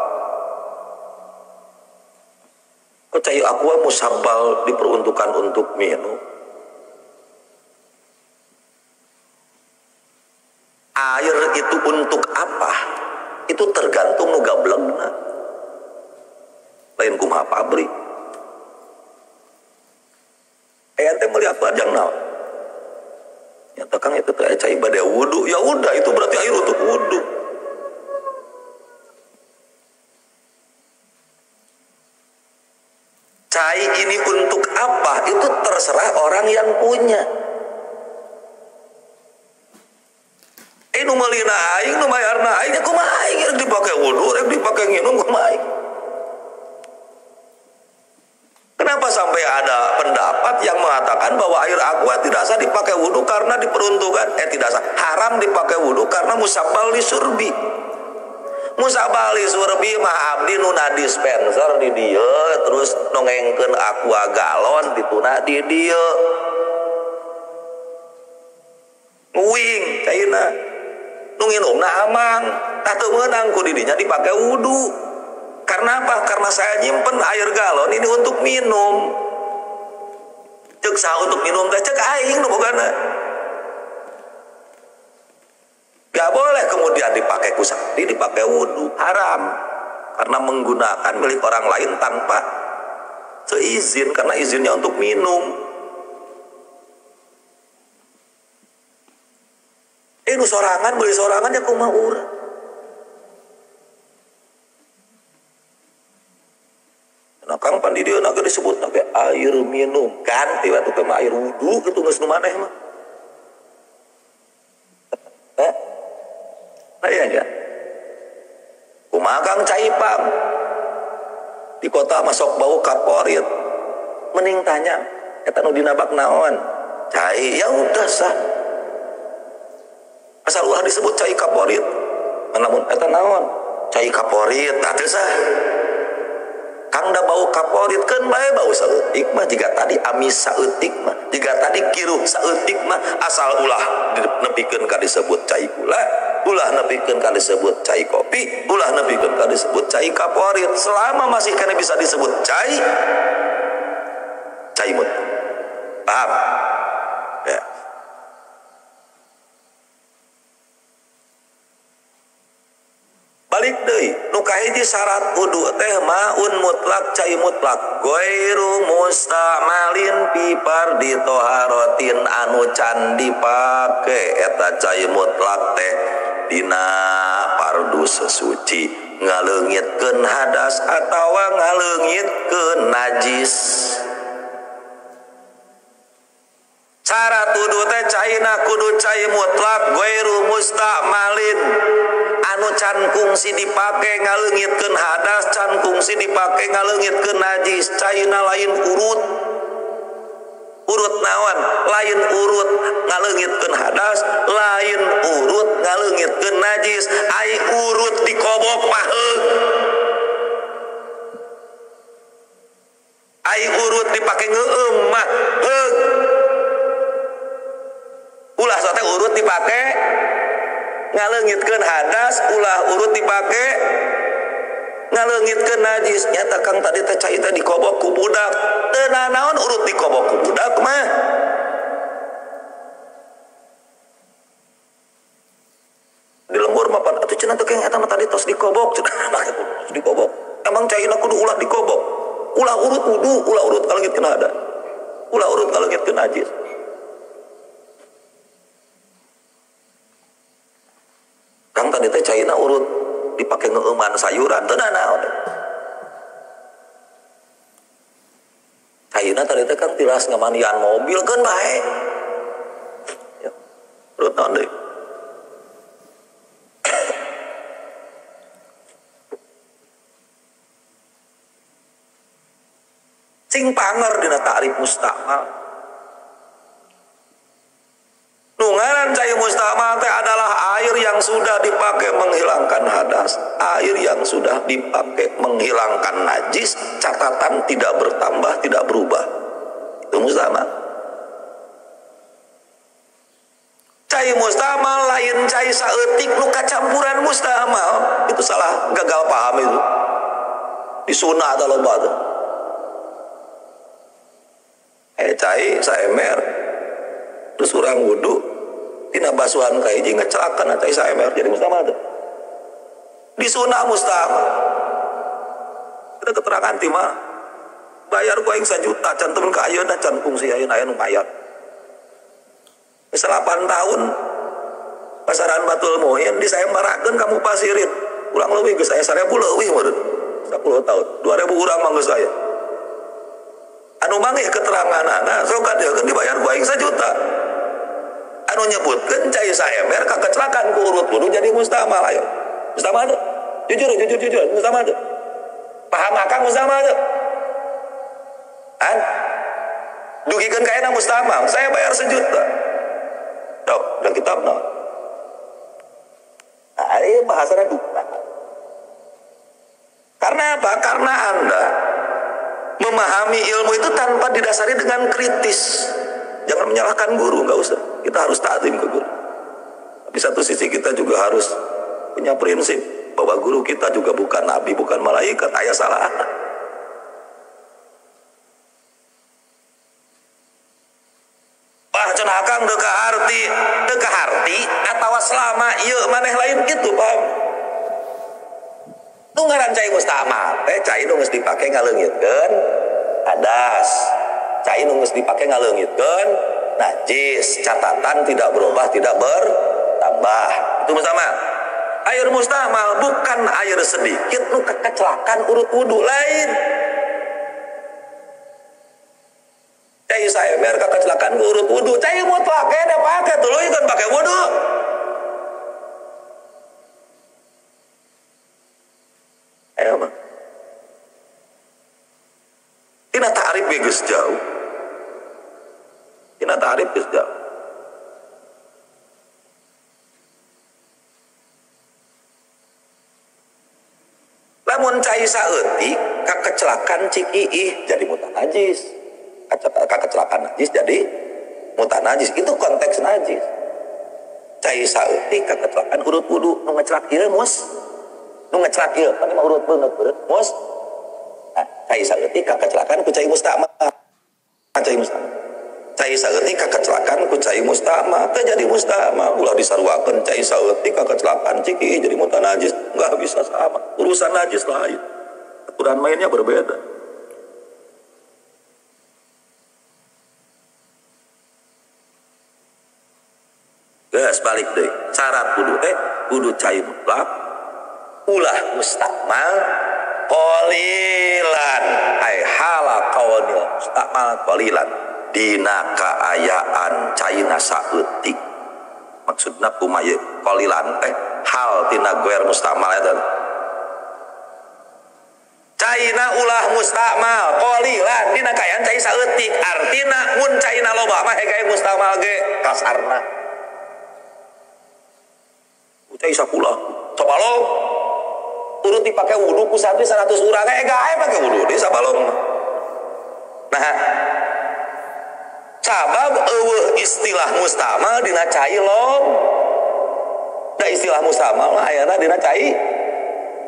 Kok cai aqua musabbal diperuntukkan untuk minum? Air itu untuk apa? Itu tergantung nu gablegna. Lain kumaha pabrik. Ente meuli aqua jang naon? Nyata kang itu teh cai bade wudu. Ya udah itu berarti air untuk wudu. Cai ini untuk apa? Itu terserah orang yang punya. Nu meulina aing, nu mayarna aing, ya kumaha aing rek dipake wudu, rek dipake nginum kumaha aing. Kenapa sampai ada pendapat yang mengatakan bahwa air aqua tidak sah dipakai wudu karena diperuntukkan, tidak sah, haram dipakai wudu karena musabbal li surbi. Musabbal li surbi mah abdi nu na dispenser di dieu terus nongengkeun aqua galon dituna di dieu. Nguing caina. Nu nginumna amang, tah teu meunang ku di dinya dipake wudu. Karena apa? Karena saya nyimpen air galon ini untuk minum. Cek saha untuk minum teh cek aing nu bogana. Gak boleh kemudian dipakai ku sakti, dipakai wudu, haram. Karena menggunakan milik orang lain tanpa seizin, karena izinnya untuk minum. Nu sorangan beli sorangan ya kumaha urang. Nah kang pan di dieu ge disebutna ge air minum, ganti we tuh mah air wudu kitu geus nu maneh mah. Heh. Aya nya. Kumaha kang cai pam? Di kota masuk bau kaporit. Mending tanya eta nu dinabak naon? Cai, ya udah sah. Asal ulah disebut cai kaporit. Namun eta naon? Cai kaporit, tah teu sah. Kang da bau kaporit keun bae bau saeutik mah jiga tadi amis saeutik mah, jiga tadi kiruh saeutik mah, asal ulah nepikeun ka disebut cai gula, ulah nepikeun ka disebut cai kopi, ulah nepikeun ka disebut cai kaporit. Selama masih kena bisa disebut cai, cai mut. Paham? Ya. Balik deui nu kahiji syarat wudu teh maun mutlak cai mutlak ghairu mustamalin fi fardi toharotin anu can dipake eta cai mutlak teh dina fardu sesuci ngaleungitkeun hadas atawa ngaleungitkeun najis. Syarat wudu teh caina kudu cai mutlak ghairu mustamalin anu can kungsi dipake ngaleungitkeun hadas, can kungsi dipake ngaleungitkeun najis. Caina lain urut. Urut naon? Lain urut ngaleungitkeun hadas, lain urut ngaleungitkeun najis. Ai urut dikobok mah heug. Ai urut dipake ngeueum mah heug. Ulah sote urut dipake ngaleungitkeun hadas, ulah urut dipake ngaleungitkeun najis. Nyata Kang tadi teh cai teh dikobok ku budak. Teu nanaon urut dikobok ku budak mah. Di lembur mah pan atuh cenah teh keng eta mah tadi tos dikobok cenah make tos dikobok. Emang caina kudu ulah dikobok. Ulah urut wudu, ulah urut ngaleungitkeun hadas. Ulah urut ngaleungitkeun najis. Kang tadi teh caina urut dipake ngeuman sayuran teu nanaon. Caina tadi teh kan tilas ngamandian mobil keun bae. Ya, urut naon deui? Sing panger dina ta'rif mustakmal. Nu ngaran cai mustakmal teh adalah air yang sudah dipakai menghilangkan hadas, air yang sudah dipakai menghilangkan najis, catatan tidak bertambah, tidak berubah. Itu mustakmal. Cai mustakmal lain cai saeutik nu kacampuran mustakmal, itu salah, gagal paham itu. Di sunnah atau loba tuh. Cai saemer terus urang wudu tina basuhan ka hiji ngecelakan cai saemer jadi mustakmal tuh. Di sunnah mustakmal. Kita keterangan ti mah bayar ku aing 1 juta can turun ka ayeuna can fungsi ayeuna aya nu mayar. Geus 8 tahun pasaran Batul Muin disaembarakeun ka mupasirin. Urang leuwih geus aya 1000 leuwih meureun. 10 tahun 2000 urang mah geus aya. Anu mangih keteranganana sok kadeukeun dibayar ku aing 1 juta. Anu nyebutkeun cai saember kakecelakan ku urut wudu jadi mustakmal ayo. Mustakmal teu? Jujur jujur jujur mustakmal teu? Paham akang mustakmal teu? An? Dugikeun ka ayeuna mustakmal, saya bayar 1 juta. Tuh, dan kitabna. Nah, ieu bahasana duka. Karena apa? Karena Anda memahami ilmu itu tanpa didasari dengan kritis. Jangan menyalahkan guru, nggak usah. Kita harus takzim ke guru. Tapi satu sisi kita juga harus punya prinsip bahwa guru kita juga bukan nabi, bukan malaikat. Ayah salah. Wah, cenah akang teu kaharti atawa selama ieu maneh lain kitu, paham? Nu ngaran cai mustakmal teh cai nu geus dipake ngaleungitkeun hadas, cai nu geus dipake ngaleungitkeun najis, catatan tidak berubah, tidak bertambah. Itu mustakmal. Air mustakmal bukan air sedikit nu kecelakaan urut wudu lain. Cai saemer kecelakaan urut wudu, cai mutlak da pake tuluy kan pake wudu. Ayo mah. Tina ta'rif geus jauh. Tina ta'rif geus jauh. Lamun cai saeutik kakecelakan cik iih jadi mutanajis. Kakecelakan najis jadi mutanajis. Itu konteks najis. Cai saeutik kakecelakan urut wudu nu ngecelak ieu mus. Nu ngecelak ieu pan mah urut beungeut beureup mus. Nah, cai saeutik kakecelakan ku cai mustakmal. Cai mustakmal. Cai saeutik kakecelakan ku cai mustakmal teh jadi mustakmal. Ulah disaruakeun cai saeutik kakecelakan cik iih jadi mutanajis. Enggak bisa sama. Urusan najis lain. Aturan mainnya berbeda. Geus balik deui. Syarat kudu teh kudu cai mutlak, ulah mustakmal qalilan ay hala qawanil mustakmal qalilan dina kaayaan caina saeutik. Maksudna kumaha qalilan teh hal tina goer mustakmal eta. Caina ulah mustakmal qalilan dina kaayaan cai saeutik, artina mun caina loba mah hege mustakmal ge kasarna. Cai sakulah sabalong urut dipake wudu ku santri 100 urang ge gae pake wudu di sabalong. Nah, sabab eueuh istilah mustakmal dina cai lom. Da istilah mustakmal mah ayana dina cai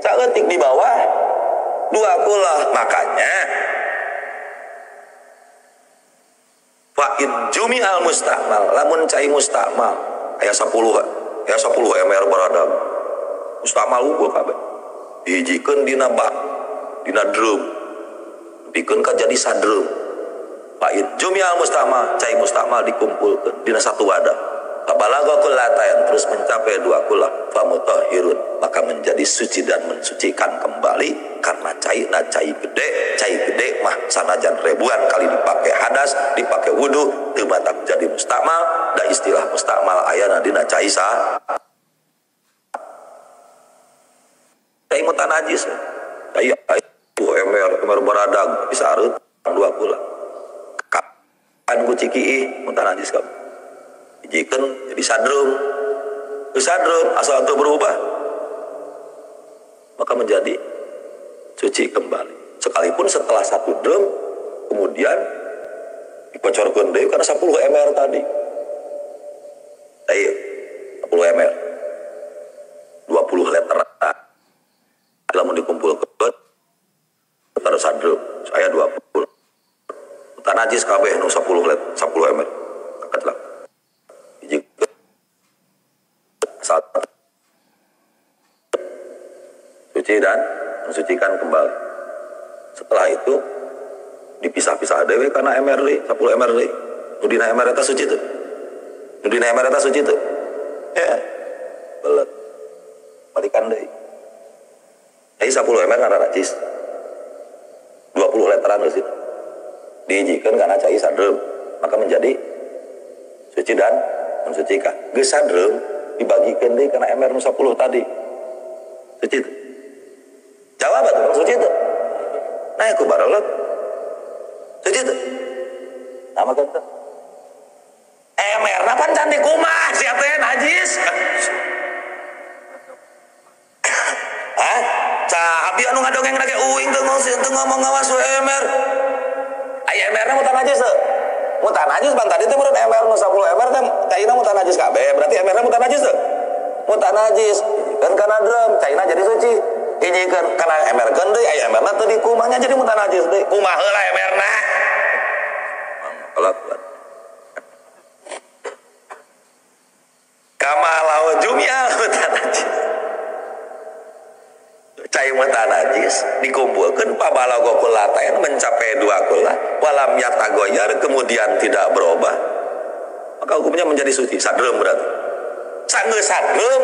saeutik di bawah Dua kulah. Makanya fa in jumi'al mustakmal, lamun cai mustakmal aya 10, aya 10 ember baradam. Mustakmal unggul kabeh. Dihijikeun dina bak, dina drum. Dipikeun ka jadi sadrum. Fa in jumi'al mustakmal, cai mustakmal dikumpulkeun dina satu wadah. Fabalagha kullatayn, terus mencapai dua kulah, famutahhirun, maka menjadi suci dan mensucikan kembali karena cairna cai gede mah sanajan ribuan kali dipakai hadas, dipakai wudu, teu batak jadi mustakmal, da istilah mustakmal ayana dina cai sa. Cai mutanajis. Cai ember baradag bisa areut dua kulah. Kan ku cikiih mutanajis kabeh. Dijikeun jadi sadrum. Sadrum asal itu berubah maka menjadi suci kembali. Sekalipun setelah satu drum kemudian dikocorkeun deui karena 10 ml tadi. Ayo 10 ml. 20 liter. Lamun dikumpulkeun terus sadrum saya 20. Tanajis kabeh nu 10 liter 10 ml. Kaketlah. Suci dan mensucikan kembali. Setelah itu dipisah-pisah dewe karena MRD 10 MRD. Nu dina MR eta suci teu? Nu dina MR eta suci teu? Ya. Belet. Balikan deui. Jadi 10 MR kana najis. 20 literan geus itu. Dihijikeun kana cai sadreum, maka menjadi suci dan mensucikan. Geus sadreum dibagikan deh karena MR nu 10 tadi. Suci itu. Jawab atuh, suci itu. Nah, aku barelet. Suci itu. Nama kata. MR na pan cantik kumah sia teh najis. Hah? Cah abi anu ngadongeng lagi uing teu ngomong ngawas we MR. Aya MR na mutan najis teu? Mutan najis ban tadi teh meureun MR nu 10 MR teh caina mutan najis kabeh. Berarti MR na mutan najis teu? Mutan najis. Kan kana drum caina jadi suci. Hijikeun kana MR keun deui aya MR na teu dikumahnya jadi mutan najis deui. Kumaha heula MR na? Kelakuan. Kama lau jumi'al mutan najis. Cai mutan najis dikumpulkeun pabalago kullatain mencapai dua kullah walam yatagoyar kemudian tidak berubah maka hukumnya menjadi suci. Sadreum berarti sanggeus sadreum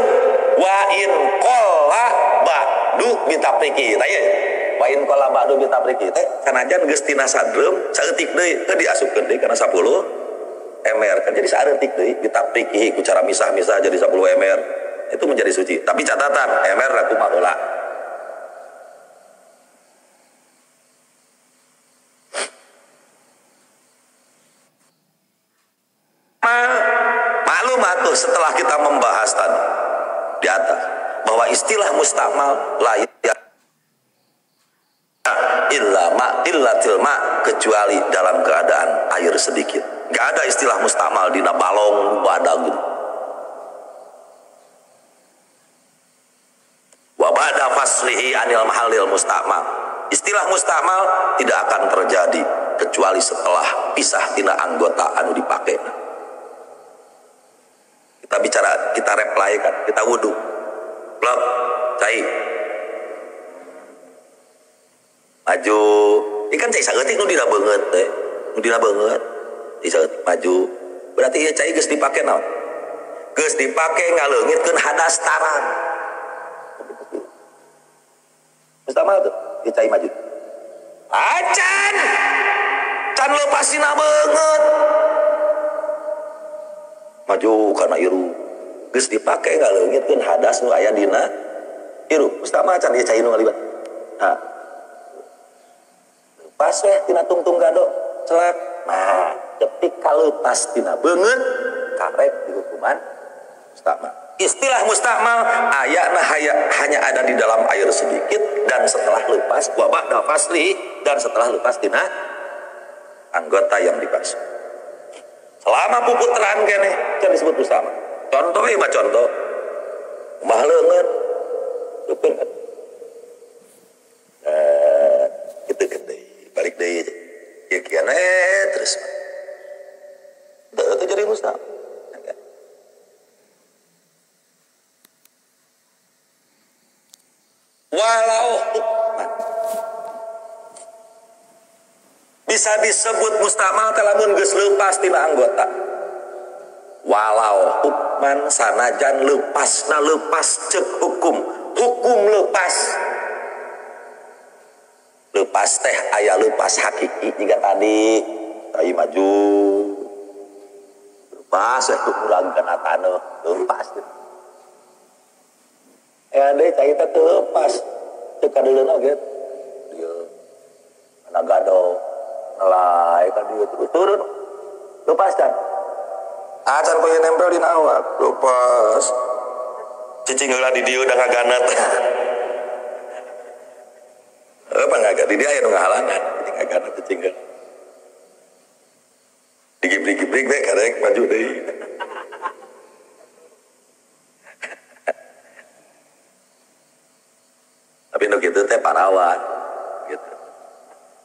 wa in qalla ba'du bitapriki tah ieu wa in qalla ba'du bitapriki teh sanajan geus tina sadreum saeutik deui teu diasupkeun deui kana 10 MR kan jadi saeutik deui bitapriki ku cara misah-misah jadi 10 MR itu menjadi suci. Tapi catatan MR aku mah heula. Maklum atuh setelah kita membahas tadi di atas bahwa istilah mustakmal la illa ma illatil ma kecuali dalam keadaan air sedikit. Gak ada istilah mustakmal dina balong badag gitu. Wa ba'da faslihi anil mahallil mustakmal. Istilah mustakmal tidak akan terjadi kecuali setelah pisah tina anggota anu dipakai. Kita bicara, kita reply kan, kita wudu. Blok, cai. Maju. Ini kan cai saeutik nu dina beungeut teh. Nu dina beungeut. Cai saeutik maju. Berarti ieu cai geus dipake naon? Geus dipake ngaleungitkeun hadas tarang. Mustama tuh, ieu cai maju. Acan. Can leupas dina beungeut. Maju karena iru geus dipake ngaleungitkeun hadas nu aya dina iru. Mustama can ieu cai nu ngaliwat. Nah. Lepas weh tina tungtung gado celak. Nah, ketika lepas tina beungeut karek dihukuman mustakmal. Istilah mustakmal ayana hanya ada di dalam air sedikit dan setelah lepas wa ba'da fasli dan setelah lepas tina anggota yang dibasuh. Selama puputeran kene can disebut mustakmal. Contoh ieu mah contoh. Mah leungeun. Leukeun. Bisa disebut mustakmal teh lamun geus leupas tina anggota. Walau hukman sanajan lepasna lepas cek hukum. Hukum lepas. Lepas teh aya lepas hakiki jika tadi tai maju. Lepas teh kurang kana taneuh, lepas. Deui cai teh teu lepas. Teu kadeuleun oge. Dieu kana gado ngelai ka dieu terus turun. Lepas kan? Acan pengen nempel di awak, lepas. Cicing heula di dieu da ngaganat. Apa ngaganat di dieu aya nu ngahalangan, cicing ngaganat cicing heula. Digibrik-gibrik we karek maju deui. Tapi nu kitu teh parawan gitu.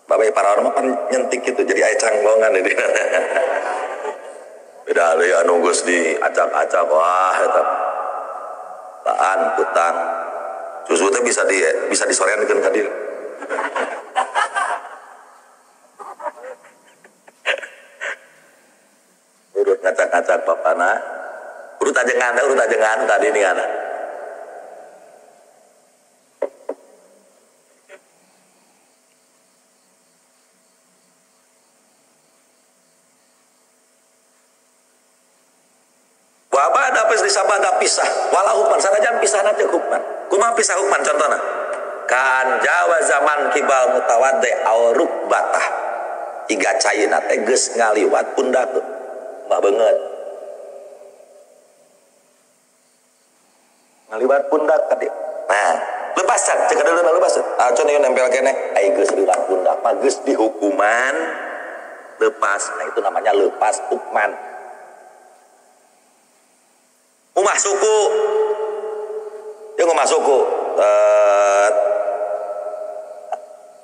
Bapak parawan mah pan nyentik gitu, jadi aya canggongan di dieu. Beda deui anu geus diacak-acak wah eta. Laan kutang. Susu teh bisa disoreankeun ka dieu. Urut ngacak-ngacak papana. Urut ajengan tadi nih ana. Disabada pisah walau hukman sanajan pisahna teh hukman kumaha pisah hukman contohna kan jawa zaman kibal mutawaddi aw rukbatah tiga caina teh geus ngaliwat pundak mah beungeut ngaliwat pundak tadi nah lepasan cek deuleu lepasan acan ieu nempel keneh ai geus liwat pundak mah geus dihukuman lepas. Nah itu namanya lepas hukman. Umah suku, ya ngumah suku,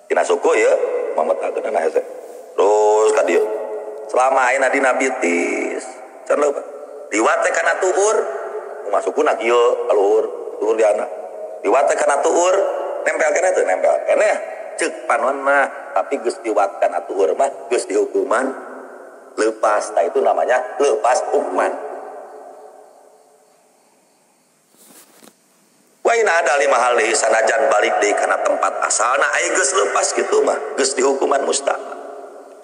tina suku ya, mametakeun na hese. Terus ka dieu. Selama ayeuna dina bitis, can leupa. Liwat teh kana tuur, umah suku na kieu kaluhur, tuur di anak. Liwat teh kana tuur, nempel keneh teu nempel keneh. Ceuk panon mah, tapi geus liwat kana tuur mah geus dihukuman lepas. Nah itu namanya lepas hukman. Waina ada lima hal deui sanajan balik deui kana tempat asalna ai geus lepas kitu mah geus dihukuman mustahil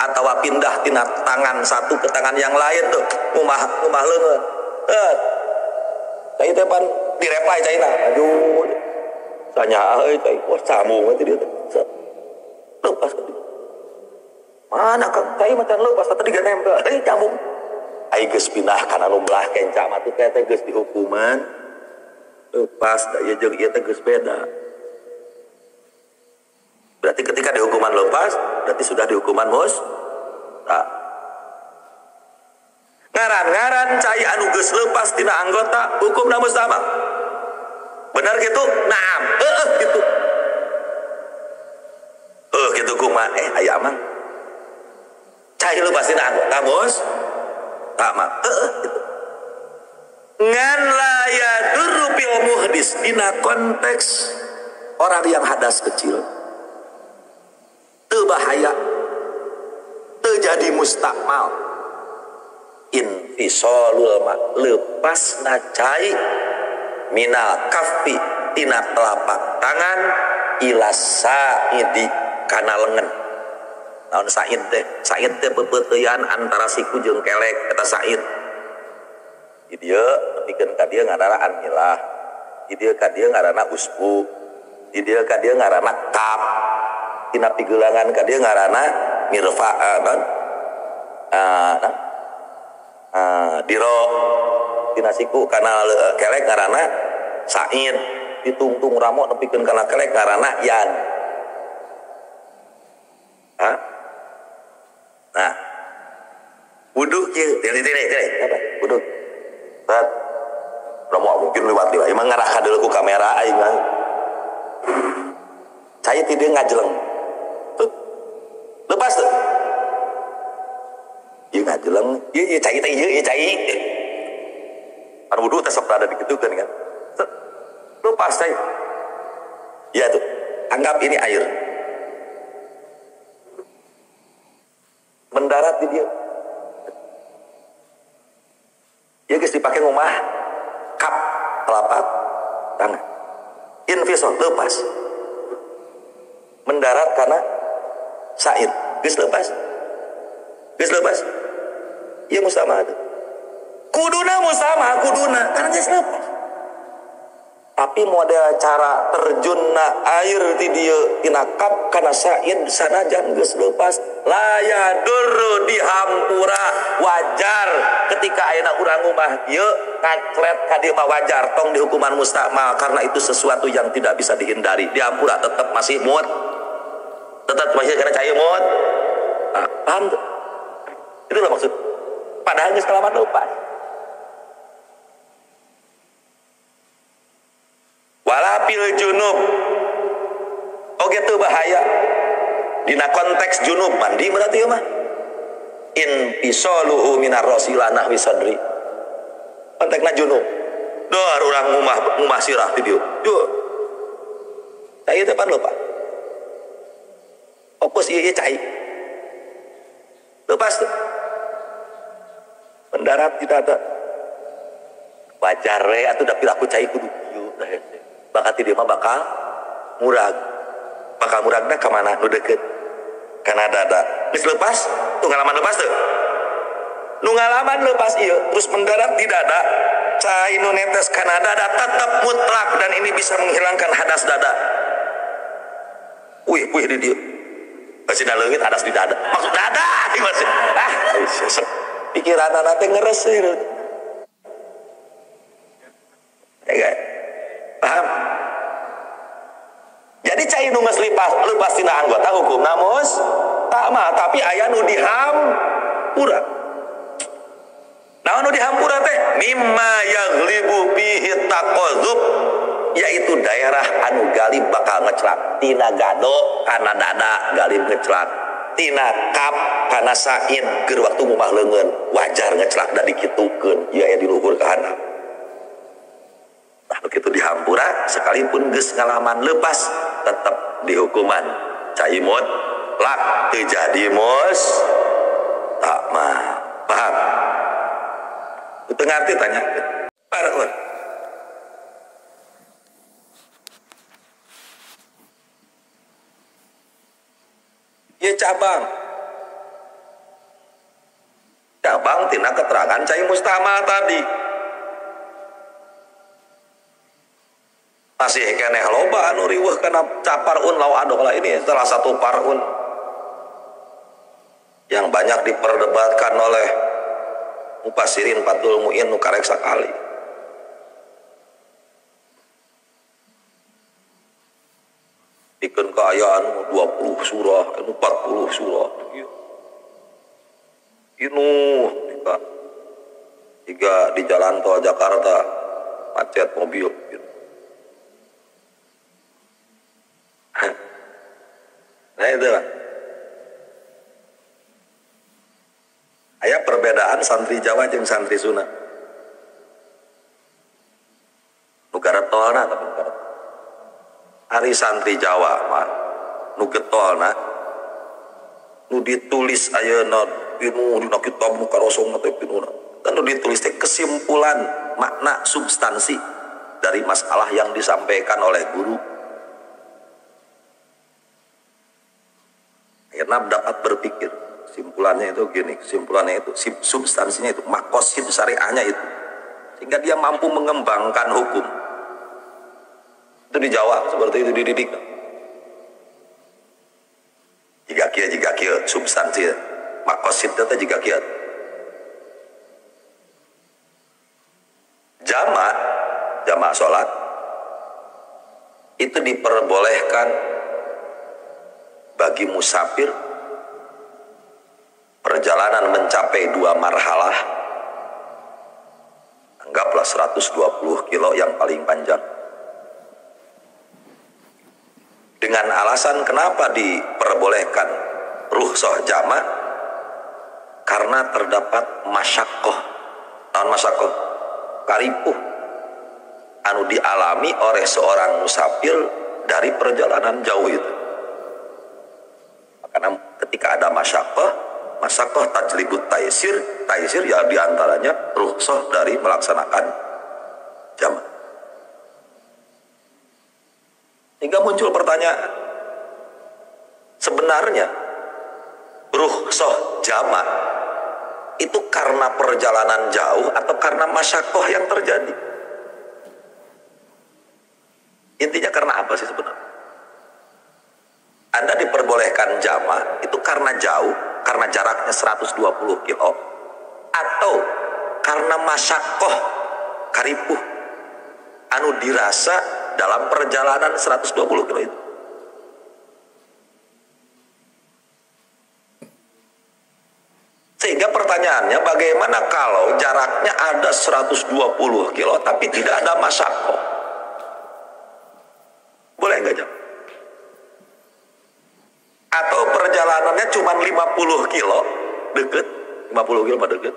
atawa pindah tina tangan satu ke tangan yang lain tuh ngumah leungeun teu cai teh pan direplay caina maju tanya euy cai wah sambung we dieu teh lepas ka dieu mana kang cai mah can lepas tadi ge nempel euy nyambung ai geus pindah kana nu belah kenca mah teh teh geus dihukuman lepas da ieu jeung ieu teh geus beda. Berarti ketika dihukuman lepas, berarti sudah dihukuman mus. Tak. Ngaran-ngaran cai anu geus lepas tina anggota hukumna mustama. Benar gitu? Naam. Heueuh gitu. Heuh kitu kumaha aya amang. Cai lepas tina anggota mus. Tak mah. Heueuh gitu. Ngan la yadurru fil muhdis dina konteks orang yang hadas kecil teu bahaya teu jadi mustakmal infisalul ma lepasna cai minal kaffi tina telapak tangan ila sa'idi kana lengan. Naon sa'id teh? Sa'id teh pepeuteyan antara siku jeung kelek eta sa'id. Di dieu nepikeun ka dieu ngaranna anilah. Di dieu ka dieu ngaranna usbu. Di dieu ka dieu ngaranna kap. Tina pigelangan ka dieu ngaranna mirfa diro. Tina siku kana kelek ngaranna sa'id. Ditungtung ramo nepikeun kana kelek ngaranna yan. Hah? Nah. Wudu kieu, tele apa? Wudu. Tat. Romo mungkin lewat-lewat. Emang ngarah ka deuleu ku kamera aing mah. Cai ti dieu ngajeleng. Tuh. Lepas tuh. Ieu ngajeleng, ieu cai teh ieu cai. Pan wudu teh sok rada dikitukeun kan. Lepas cai. Iya tuh. Anggap ini air. di dieu. Ieu geus dipake ngumah kap telapak tangan. Infisol lepas. Mendarat karena said geus lepas. Geus lepas. Ieu mustama teh. Kuduna mustama, kuduna karena geus lepas. Tapi model cara terjunna air di dieu tina kap kana said sanajan geus lepas la yadurru dihampura wajar ketika ayeuna urang ngumah ieu kaclet ka dieu mah wajar tong dihukuman mustakmal karena itu sesuatu yang tidak bisa dihindari. Dihampura tetap masih mut. Tetap masih karena cai mut. Nah, paham tuh? Itulah maksud. Padahal geus kelamaan lepas. Walapil junub. Oke tuh bahaya. Dina konteks junub mandi berarti ya mah. Infisaluhu minar rasila nahwi sadri. Konteksna junub. Dor urang ngumah sirah di dieu. Duh. Cai teh pan lupa. Fokus ieu cai. Lepas tuh. Mendarat tidak ada. Wajar we atuh da piraku cai kudu kieu dah hese. Bakal ti dieu mah bakal murag. Bakal muragna ka mana nu deukeut? Kana dada. Geus lepas, tuh ngalaman lepas tuh. Nu ngalaman lepas ieu terus mendarat di dada, cai nu netes kana dada tetap mutlak dan ini bisa menghilangkan hadas dada. Wih, wih di dieu. Masih da leungit hadas di dada. Maksud dada masih. Ah, pikiranana teh ngeres ieu. Ya, paham? Jadi cai nu geus lepas tina anggota hukumna mustama, tapi aya nu dihampura. Naon nu dihampura teh? Mimma yaghlibu bihi taqadzub, yaitu daerah anu galib bakal ngeclak. Tina gado kana dada galib ngeclak. Tina kap kana said keur waktu ngumah leungeun wajar ngeclak da dikitukeun ieu aya di luhur ka handap. Nah, begitu dihampura sekalipun geus ngalaman lepas tetap dihukuman cai mutlak teu jadi mustama. Paham? Teu ngarti tanya. Parun. Ieu cabang. Cabang tina keterangan cai mustama tadi. Masih keneh loba anu riweuh kana caparun law adok lah, ini salah satu parun yang banyak diperdebatkan oleh mufasirin Fathul Mu'in nu karek sakali. Dikeun kaayaan 20 surah, anu 40 surah. Inu tiga di jalan tol Jakarta macet mobil. Nah itu lah. Aya perbedaan santri Jawa jeung santri Sunda. Nu garetolna tapi garet. Ari santri Jawa mah nu getolna nu ditulis ayeuna pinuh dina kitab nu karosongna teh pinuhna. Dan nu ditulis teh kesimpulan makna substansi dari masalah yang disampaikan oleh guru. Akhirnya dapat berpikir kesimpulannya itu gini, kesimpulannya itu, substansinya itu, makosid syariahnya itu, sehingga dia mampu mengembangkan hukum. Itu di Jawa seperti itu dididik. Jika kia substansi makosid itu jika kia. Jamak sholat itu diperbolehkan bagi musafir perjalanan mencapai 2 marhalah, anggaplah 120 kilo yang paling panjang. Dengan alasan kenapa diperbolehkan rukhsah jamak, karena terdapat masyakoh. Tahun masyakoh, karipuh anu dialami oleh seorang musafir dari perjalanan jauh itu. Karena ketika ada masyakoh, Masakoh tajlibut taisir, taisir ya diantaranya rukhsah dari melaksanakan jamak. Hingga muncul pertanyaan, sebenarnya rukhsah jamak itu karena perjalanan jauh atau karena masyakoh yang terjadi? Intinya karena apa sih sebenarnya? Anda diperbolehkan jamak itu karena jauh, karena jaraknya 120 kilo, atau karena masyakoh karipuh anu dirasa dalam perjalanan 120 kilo itu. Sehingga pertanyaannya, bagaimana kalau jaraknya ada 120 kilo tapi tidak ada masyakoh? Boleh nggak jam? Atau perjalanannya cuma 50 kilo, deket, 50 kilo mah deket,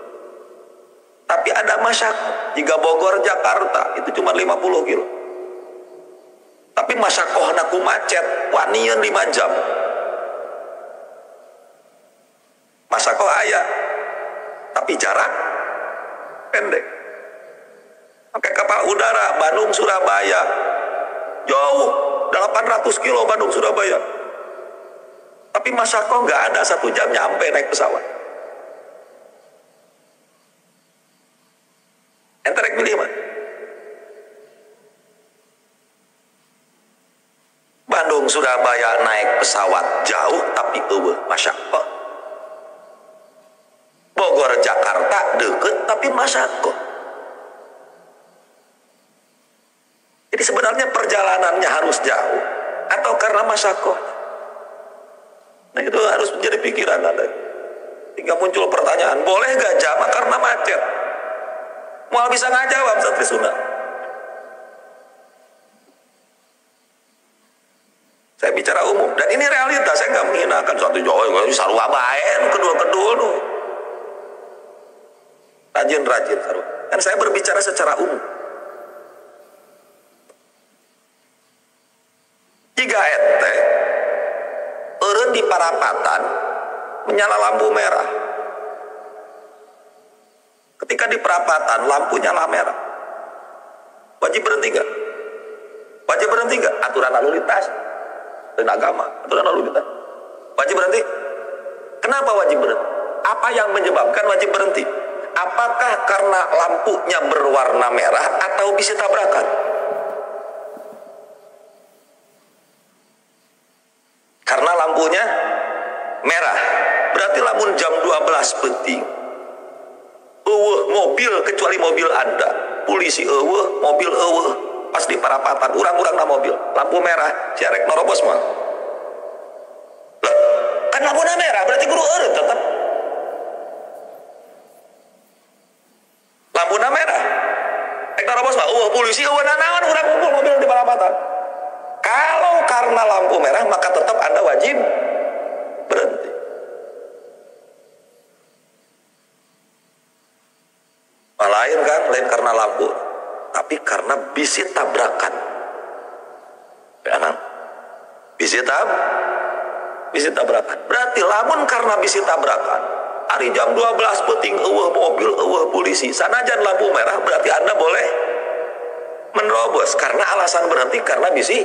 tapi ada masyakoh. Jika Bogor Jakarta itu cuma 50 kilo, tapi masyakoh naku macet, wanian 5 jam. Masyakoh aya, tapi jarak pendek. Pakai kapal udara Bandung Surabaya jauh 800 kilo Bandung Surabaya, tapi masyakoh nggak ada, 1 jam nyampe naik pesawat. Ente rek milih mana? Bandung Surabaya naik pesawat jauh tapi eueuh masyakoh. Bogor Jakarta deket tapi masyakoh. Jadi sebenarnya perjalanannya harus jauh atau karena masyakoh? Nah itu harus menjadi pikiran Anda. Hingga muncul pertanyaan, boleh gak jamak karena macet? Mau bisa nggak jawab santri sunnah? Saya bicara umum dan ini realitas, saya nggak menghinakan santri Jawa, sarua bae kedua-kedua nu. Rajin-rajin sarua. Kan saya berbicara secara umum. Jika ente eureun di parapatan menyala lampu merah. Ketika di perapatan lampu nyala merah, wajib berhenti nggak? Wajib berhenti nggak? Aturan lalu lintas dan agama, aturan lalu lintas. Wajib berhenti. Kenapa wajib berhenti? Apa yang menyebabkan wajib berhenti? Apakah karena lampunya berwarna merah atau bisa tabrakan? Karena lampunya merah. Berarti lamun jam 12 penting, eueuh mobil kecuali mobil Anda. Polisi eueuh, mobil eueuh. Pas di parapatan, urang-urang na mobil, lampu merah, si arek norobos mah. Lah, kan lampunya merah, berarti kudu eureun tetep. Lampunya merah. Rek norobos mah eueuh polisi eueuh nanaon urang kumpul mobil di parapatan. Kalau karena lampu merah maka tetap Anda wajib berhenti. Nah, lain kan, lain karena lampu, tapi karena bisi tabrakan. Ya kan? Bisi tabrakan. Berarti lamun karena bisi tabrakan, hari jam 12 peuting eueuh mobil, eueuh polisi, sanajan lampu merah berarti Anda boleh menerobos karena alasan berhenti karena bisi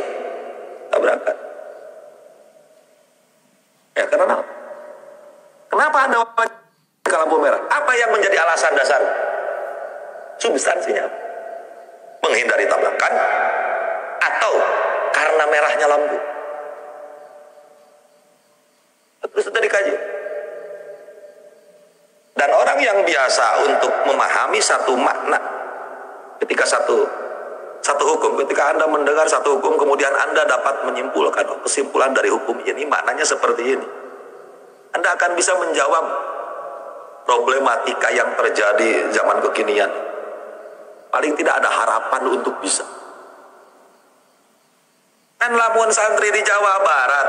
tabrakan. Ya karena apa? Kenapa Anda ke lampu merah? Apa yang menjadi alasan dasar? Substansinya menghindari tabrakan atau karena merahnya lampu? Terus itu dikaji. Dan orang yang biasa untuk memahami satu makna ketika satu hukum, ketika Anda mendengar satu hukum kemudian Anda dapat menyimpulkan, oh, kesimpulan dari hukum ini maknanya seperti ini, Anda akan bisa menjawab problematika yang terjadi zaman kekinian. Paling tidak ada harapan untuk bisa. Kan lamun santri di Jawa Barat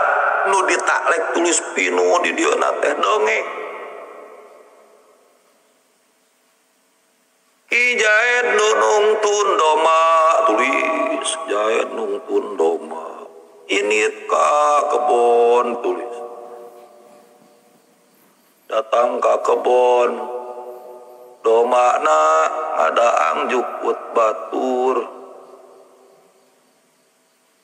nu ditaklek tulis pinu di dieu teh dongeng. Ki Jaed nunung tundoma tulis, Jaed nung tundoma. Init ka kebon tulis. Datang ke kebon, dombana ngadaang jukut batur,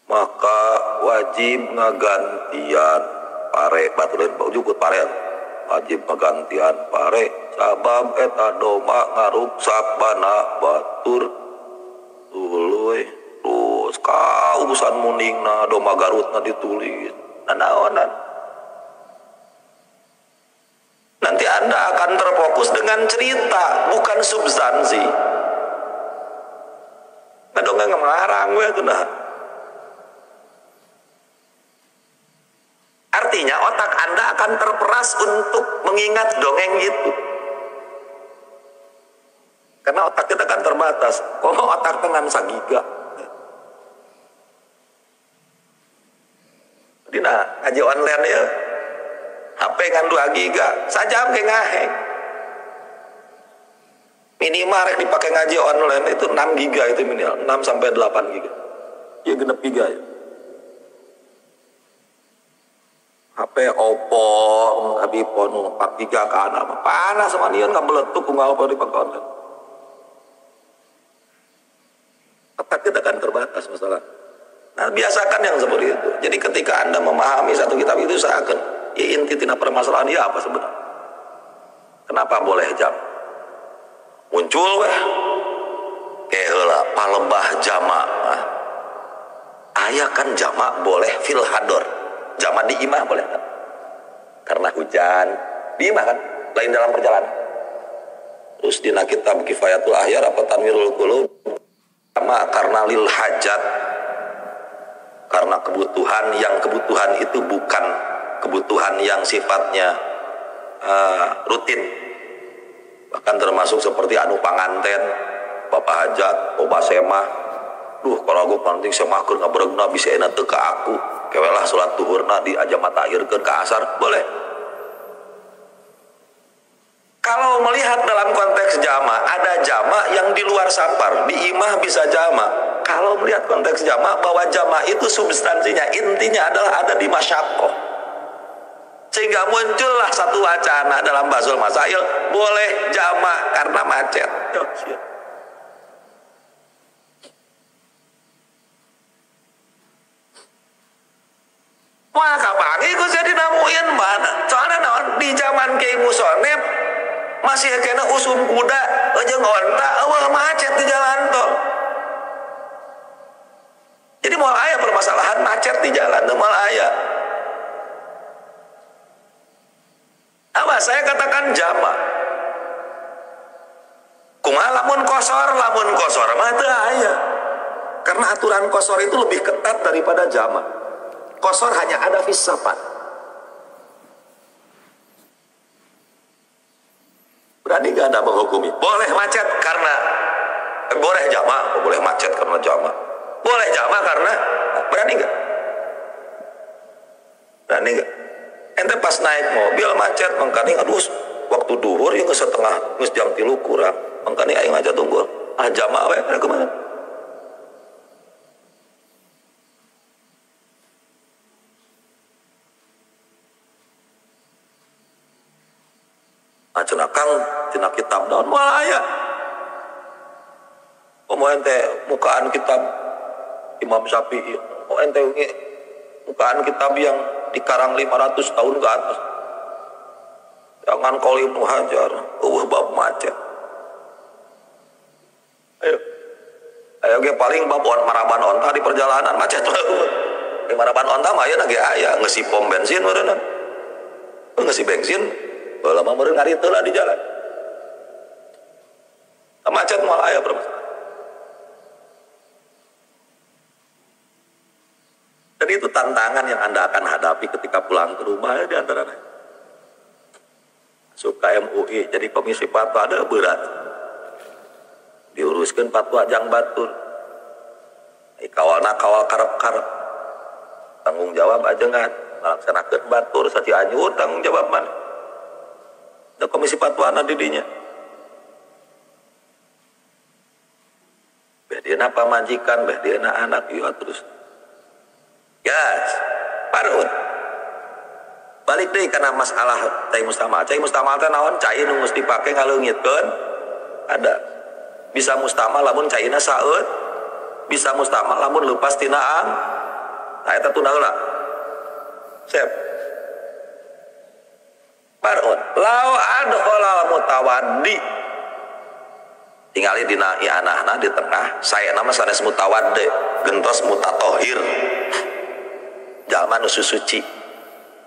maka wajib ngagantian pare batur jukut pare, wajib ngagantian pare sabab eta domba ngaruksak bana batur. Tuluy terus ka urusan muningna domba Garutna ditulis nanaonan. Nanti Anda akan terfokus dengan cerita, bukan substansi. Nah, dongeng ngelarang we tuh nah. Artinya otak Anda akan terperas untuk mengingat dongeng itu. Karena otak kita kan terbatas. Kalau otak dengan sagiga. Jadi nah, ngaji online ya. HP ngan 2 giga, sajam ke ngahek. Minimal rek dipakai ngaji online itu 6 giga itu minimal, 6 sampai 8 giga. Ya genep giga ya. HP Oppo, abi ponu 4 giga kan apa panas sama nian nggak meletup nggak apa dipakai online. Otak kita kan terbatas masalah. Nah, biasakan yang seperti itu. Jadi ketika Anda memahami satu kitab itu seakan ya inti tina permasalahan ya apa sebenarnya? Kenapa boleh jam? Muncul weh. Keheula palebah jamaah. Aya kan jamaah boleh fil hador. Jamaah di imah boleh kan? Karena hujan di imah kan, lain dalam perjalanan. Terus dina kitab Kifayatul Ahyar apa Tanwirul Qulub jamaah karena lil hajat. Karena kebutuhan yang kebutuhan itu bukan kebutuhan yang sifatnya rutin, bahkan termasuk seperti anu panganten, bapak hajat, oba semah. Duh, kalau aku penting semah keur ngaberegna bisa enak teu ka aku. Kewelah salat duhurna di aja mata akhirkeun ka asar, boleh. Kalau melihat dalam konteks jama, ada jama yang di luar safar, di imah bisa jama. Kalau melihat konteks jama, bahwa jama itu substansinya, intinya adalah ada di masyakoh. Sehingga muncullah satu wacana dalam Basul Masail, boleh jama karena macet. Wah, kapan iku jadi namuin mana? Soalnya naon di zaman Kiai Musonep masih kena usum kuda jeung onta, eueuh macet di jalan tol. Jadi moal aya permasalahan macet di jalan tuh moal aya. Apa saya katakan jama. Kumaha lamun kosor mah teu aya. Karena aturan kosor itu lebih ketat daripada jama. Kosor hanya ada fis safar. Berani gak ada menghukumi? Boleh macet karena boleh jama, boleh macet karena jama. Boleh jama karena berani gak? Berani gak? Ente pas naik mobil macet mangkani aduh waktu duhur ya geus setengah geus jam 3 kurang mangkani aing aja tunggu ah jama we kumaha? Ah cenah kang cenah kitab naon moal aya. Komo ente mukaan kitab Imam Syafi'i, oh ente mukaan kitab yang dikarang 500 tahun ke atas. Jangan kau Ibnu Hajar, eueuh bab macet. Ayo. Ayo ge paling bab on maraban onta di perjalanan macet mah. Di maraban onta mah ayeuna ge aya ngeusi pom bensin meureunna. Ngeusi bensin baheula mah meureun ngarit heula di jalan. Macet moal aya permasalahan. Dan itu tantangan yang Anda akan hadapi ketika pulang ke rumah ya, di antaranya. Masuk ke MUI, jadi komisi fatwa ada berat. Diuruskan fatwa jang batur. Kawalna kawal karep-karep. Tanggung jawab aja ngan. Melaksanakan batur, saci anyur tanggung jawab mana. Ada komisi fatwa na didinya. Beh dia pamajikan, beh dia anak, iya terus. Yes, parut. Balik Balik deui kana masalah cai mustamal. Cai mustamal teh naon? Cai nu geus dipake ngaleungitkeun ada. Bisa mustamal lamun caina saeut, bisa mustamal lamun leupas tina ang. Nah eta tunda heula. Sep. Barun lau adkhalal mutawaddi. Tingali dina i'anahna di tengah, saya nama sanes mutawaddi, gentos mutatohir. Jalma nu suci.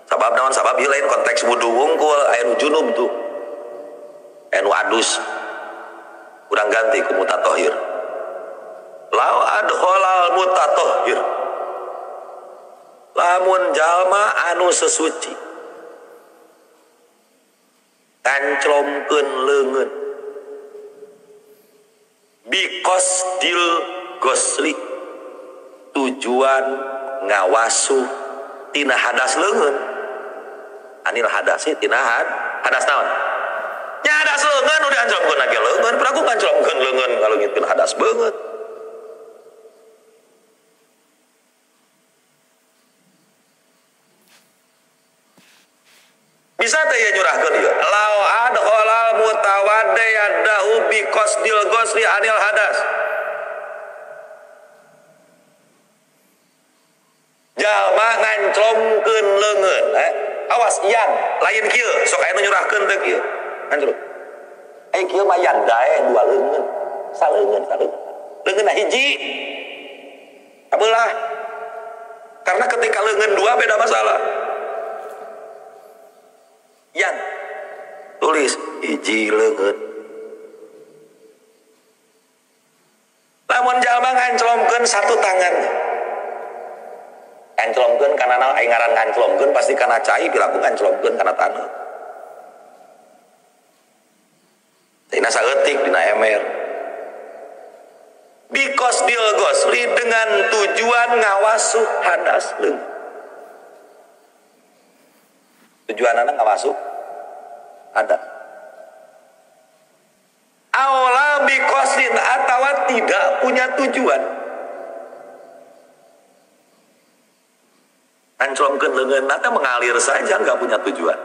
Sabab naon? Sabab ieu lain konteks wudu wungkul, aya nu junub tuh. Aya nu adus. Urang ganti ku mutatohir. Lau adkhalal mutatohir. Lamun jalma anu sesuci kanclomkeun leungeun biqasdil gosli, tujuan ngawasu tina hadas leungeun, anil hadasi tina hadas naon? Nya hadas leungeun udah anclomkeun lagi leungeun, peraku nganclomkeun leungeun ngaleungitkeun hadas beungeut. Bisa teh ya nyurahkeun ieu. Lau adkhalal mutawaddi yadahu biqasdil ghusli anil hadas. Jalma nganclomkeun leungeun, awas ian, lain kieu, sok aya nu nyurahkeun teh kieu. Nganclom. Ai kieu mah yan dae dua leungeun. Saleungeun, saleungeun. Leungeunna hiji. Kabelah. Karena ketika leungeun dua beda masalah. Yan tulis hiji leungeun. Lamun jalma nganclomkeun satu tangan, nganclomkeun kana naon? Ai ngaran nganclomkeun pasti kana cai, pilaku nganclomkeun kana taneuh. Dina saeutik dina emer. Biqasdil ghusli dengan tujuan ngawasu hadas leungeun. Tujuan anak nggak masuk ada. Aula biqasdin atau tidak punya tujuan. Nganclomkeun leungeun teh mengalir saja, nggak punya tujuan.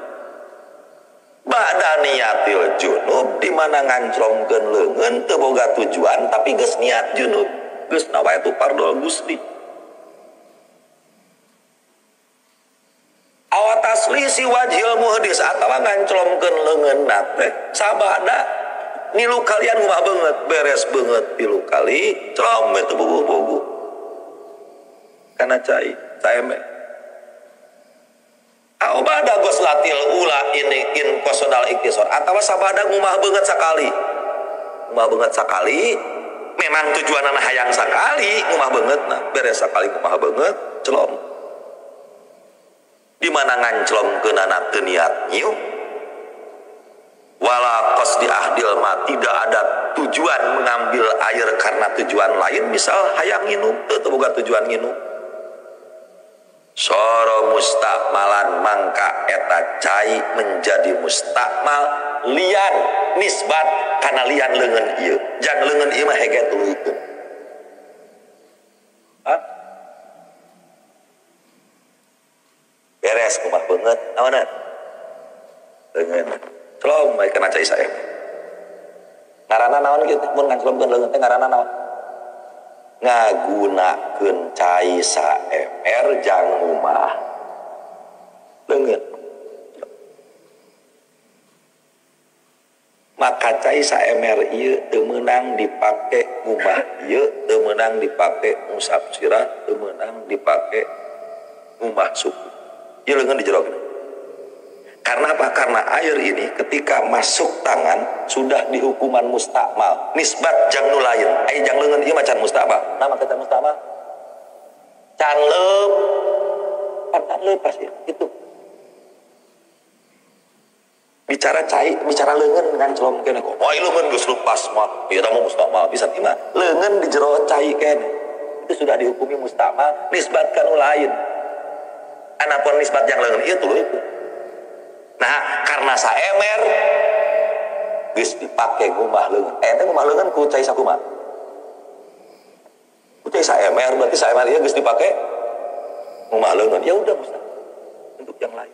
Ba'da niatil junub, di mana nganclomkeun leungeun teu boga tujuan tapi geus niat junub, geus nawaitu fardhu gusli. Awatasli si wajhil muhdis atawa nganclomkeun leungeun teh sabada nilu kalian ngumah beungeut, beres beungeut tilu kali clom itu bubuh-bubuh kana cai saeme. Aubada goslatil ula ini in qasdal iktisor atawa sabada ngumah beungeut sakali, ngumah beungeut sakali memang tujuanana hayang sakali ngumah beungeutna, beres sakali ngumah beungeut clom. Di mana nganclomkeunana teu niat nyiuk, wala qasdi ahdil ma, tidak ada tujuan mengambil air karena tujuan lain, misal hayang nginum teu boga tujuan nginum. Soro mustakmalan mangka eta cai menjadi mustakmal lian nisbat kana lian leungeun ieu, jang leungeun ieu mah hege tuluikeun. Hah? Beres kumah beungeut naonan leungeun celom bae kana cai saem. Ngaranna naon kieu mun nganclomkeun leungeun teh ngaranna naon? Ngagunakeun cai saemer jang ngumah leungeun. Maka cai saemer ieu teu meunang dipake ngumah ieu, teu meunang dipake ngusap sirah, teu meunang dipake ngumah suku. Ieu leungeun di jero. Karena apa? Karena air ini ketika masuk tangan sudah dihukuman mustakmal. Nisbat jang nu lain. Ai jang leungeun ieu mah can mustakmal. Nah, maka can mustakmal. Can leup. Can leupas ieu gitu. Bicara cai, bicara leungeun nganclomkeun kok. Wah, leungeun geus lepas mah. Ieu tah mustakmal bisa ti mah. Leungeun di jero cai keneh. Itu sudah dihukumi mustakmal, nisbat ka nu lain. Anapun nisbat yang leungeun ieu tuluy itu. Nah, karena saemer geus dipake ngumah leungeun. Teh ngumah leungeun ku cai sakumaha? Ku cai saemer, berarti saemer ieu geus dipake ngumah leungeun. Ya udah mustahil untuk yang lain.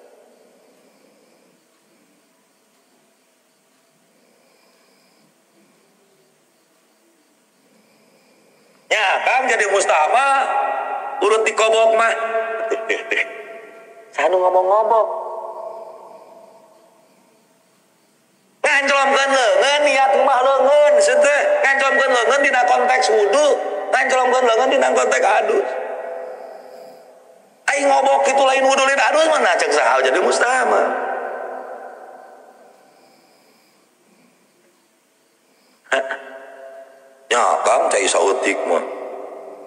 Kang jadi mustama urut dikobok mah. Sanu ngomong-ngomong. Nganclomkeun leungeun niat ngumah leungeun teh. Nganclomkeun leungeun dina konteks wudu, nganclomkeun leungeun dina konteks adus. Ai ngobok itu lain wudu lain adus mah cek saha jadi mustama. Ya Kang cai saeutik mah.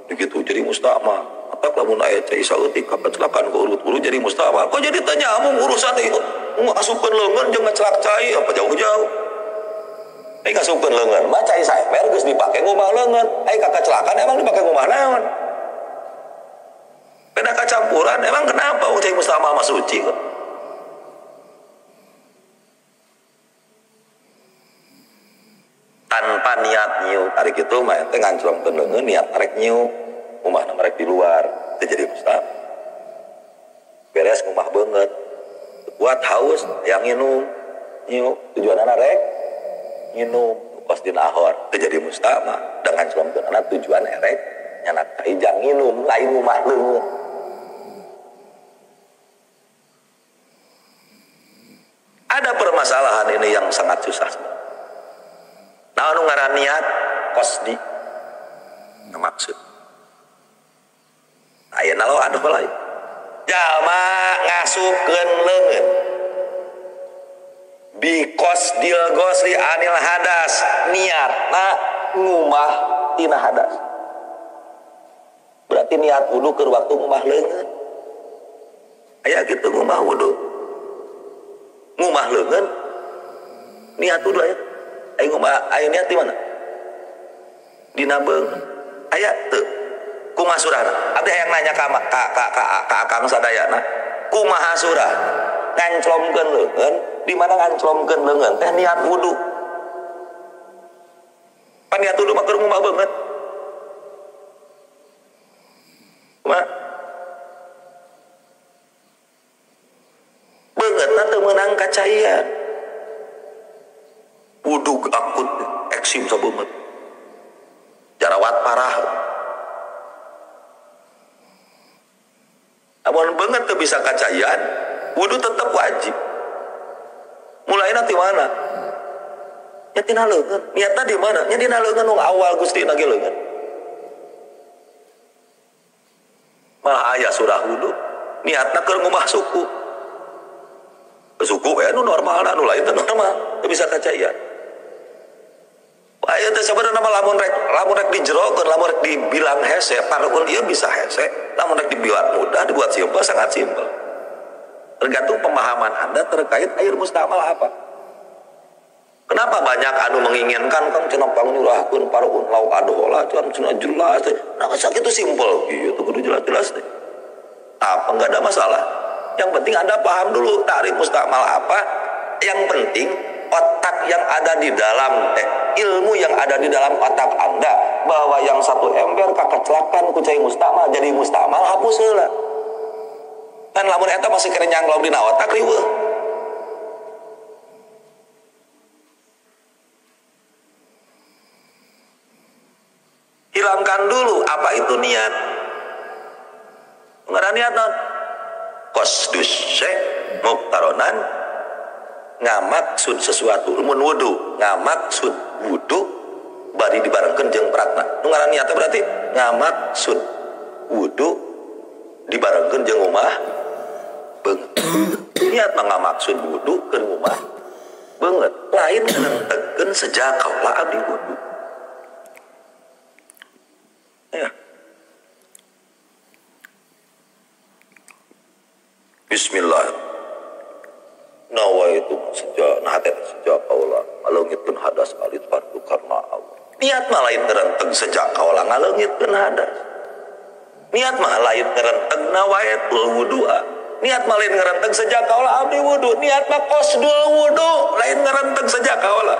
Begitu jadi mustama. Atak lamun aya cai saeutik kapecelakan ke urut-urut jadi mustama. Kok jadi teu nyambung urusan ieu? Ngasupkeun leungeun jeung ngacelak cai apa jauh-jauh. Ai ngasupkeun leungeun mah cai saember geus dipake ngumah leungeun. Ai kakecelakan emang dipake ngumah naon? Beda kacampuran emang kenapa wong cai mustama mah suci kok? Tanpa niat nyiuk tarik itu mah ente nganclongkeun leungeun niat arek nyiuk ngumahna merek di luar teu jadi mustama. Beres ngumah beungeut kuat haus yang nginum nyiuk tujuanana rek nginum kos dina ahor teu jadi mustama. Dengan nganclongkeunana tujuan erek nyanak cai jang nginum lain ngumah leungeun. Ada permasalahan ini yang sangat susah sebenarnya. Nah, anu ngaran niat qasdi maksud. Ayeuna lo aduh lain. Jalma ngasupkeun leungeun. Bi qasdil ghusli anil hadas, niatna ngumah tina hadas. Berarti niat wudu keur waktu ngumah leungeun. Aya kitu ngumah wudu. Ngumah leungeun niat wudu aya. Ayo ngumah, ayo niat di mana? Dina beungeut. Aya teu. Kumaha surahna? Abdi hayang nanya ka akang sadayana. Kumaha surah? Nganclomkeun leungeun, di mana nganclomkeun leungeun teh niat wudu. Pan niat wudu mah keur ngumah beungeut. Kumaha? Beungeutna teu meunang kacaian. Wudhu akut eksim sabeungeut. Jarawat parah. Amun beungeut teu bisa kacaian, wudu tetap wajib. Mulainya di mana? Nya tina leungeun. Niatna di mana? Nya dina leungeun nu awal Gusti na ge leungeun. Malah aya surah wudu, niatna keur ngumah suku. Suku we nu normal, nu lain teu normal, teu bisa kacaian. Aya teh sabenerna mah lamun rek dijerokeun, lamun rek dibilang hese, parun ieu bisa hese, lamun rek dibuat mudah, dibuat simpel, sangat simpel. Tergantung pemahaman Anda terkait air mustamal apa. Kenapa banyak anu menginginkan kang cenah pangnyurahkeun parun lau adola cenah jelas teh. Nah, sakitu simpel kieu tuh kudu jelas-jelas teh. Apa enggak ada masalah. Yang penting Anda paham dulu tarif mustamal apa. Yang penting otak yang ada di dalam ilmu yang ada di dalam otak Anda bahwa yang satu ember kakecelakan ku cai mustamal jadi mustamal hapus heula. Kan lamun eta masih keren nyangklong dina otak riweuh. Hilangkan dulu apa itu niat. Ngaran niat non? Qasdus syai' muktaronan ngamaksud sesuatu. Mun wudu ngamaksud wudu bari dibarengkeun jeung pratna. Nu ngaran niatna berarti ngamaksud wudu dibarengkeun jeung ngumah beungeut. Niat mah ngamaksud wudu keur ngumah beungeut, lain ngentekeun sejak kaula abdi wudu. Ya. Bismillah. Nawa itu sejak nah teh sejak kaula ngaleungitkeun hadas alit fardu karena Allah. Niat mah lain ngerenteg sejak kaula ngaleungitkeun hadas. Niat mah lain ngerenteg nawaitul wudu'a. Niat mah lain ngerenteg sejak kaula abdi wudu. Niat mah qasdul wudu, lain ngerenteg sejak kaula.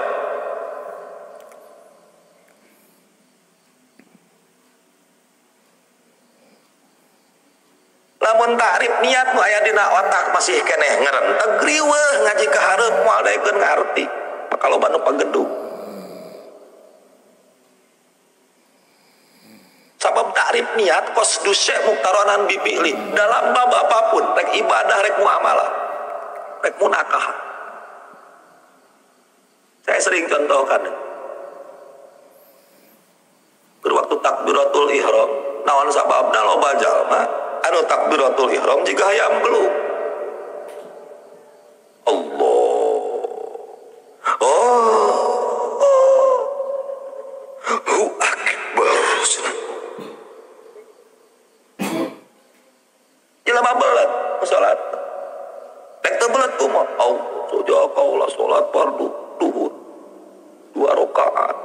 Lamun takrif niat nu aya dina otak masih keneh ngerenteg riweuh ngaji ka hareup moal daekeun ngarti. Maka loba nu pagedug. Sabab takrif niat qasdu syai' muqtaranan bi fi'li dalam bab apapun, rek ibadah, rek muamalah, rek munakah. Saya sering contohkan. Waktu takbiratul ihram, naon sababna loba jalma anu takbiratul ihram jiga hayam belum. Allah. Oh. Hu akbar. Jelema belet salat. Rek teu belet kumaha? Allah, sejak kaula salat fardu duhur 2 rakaat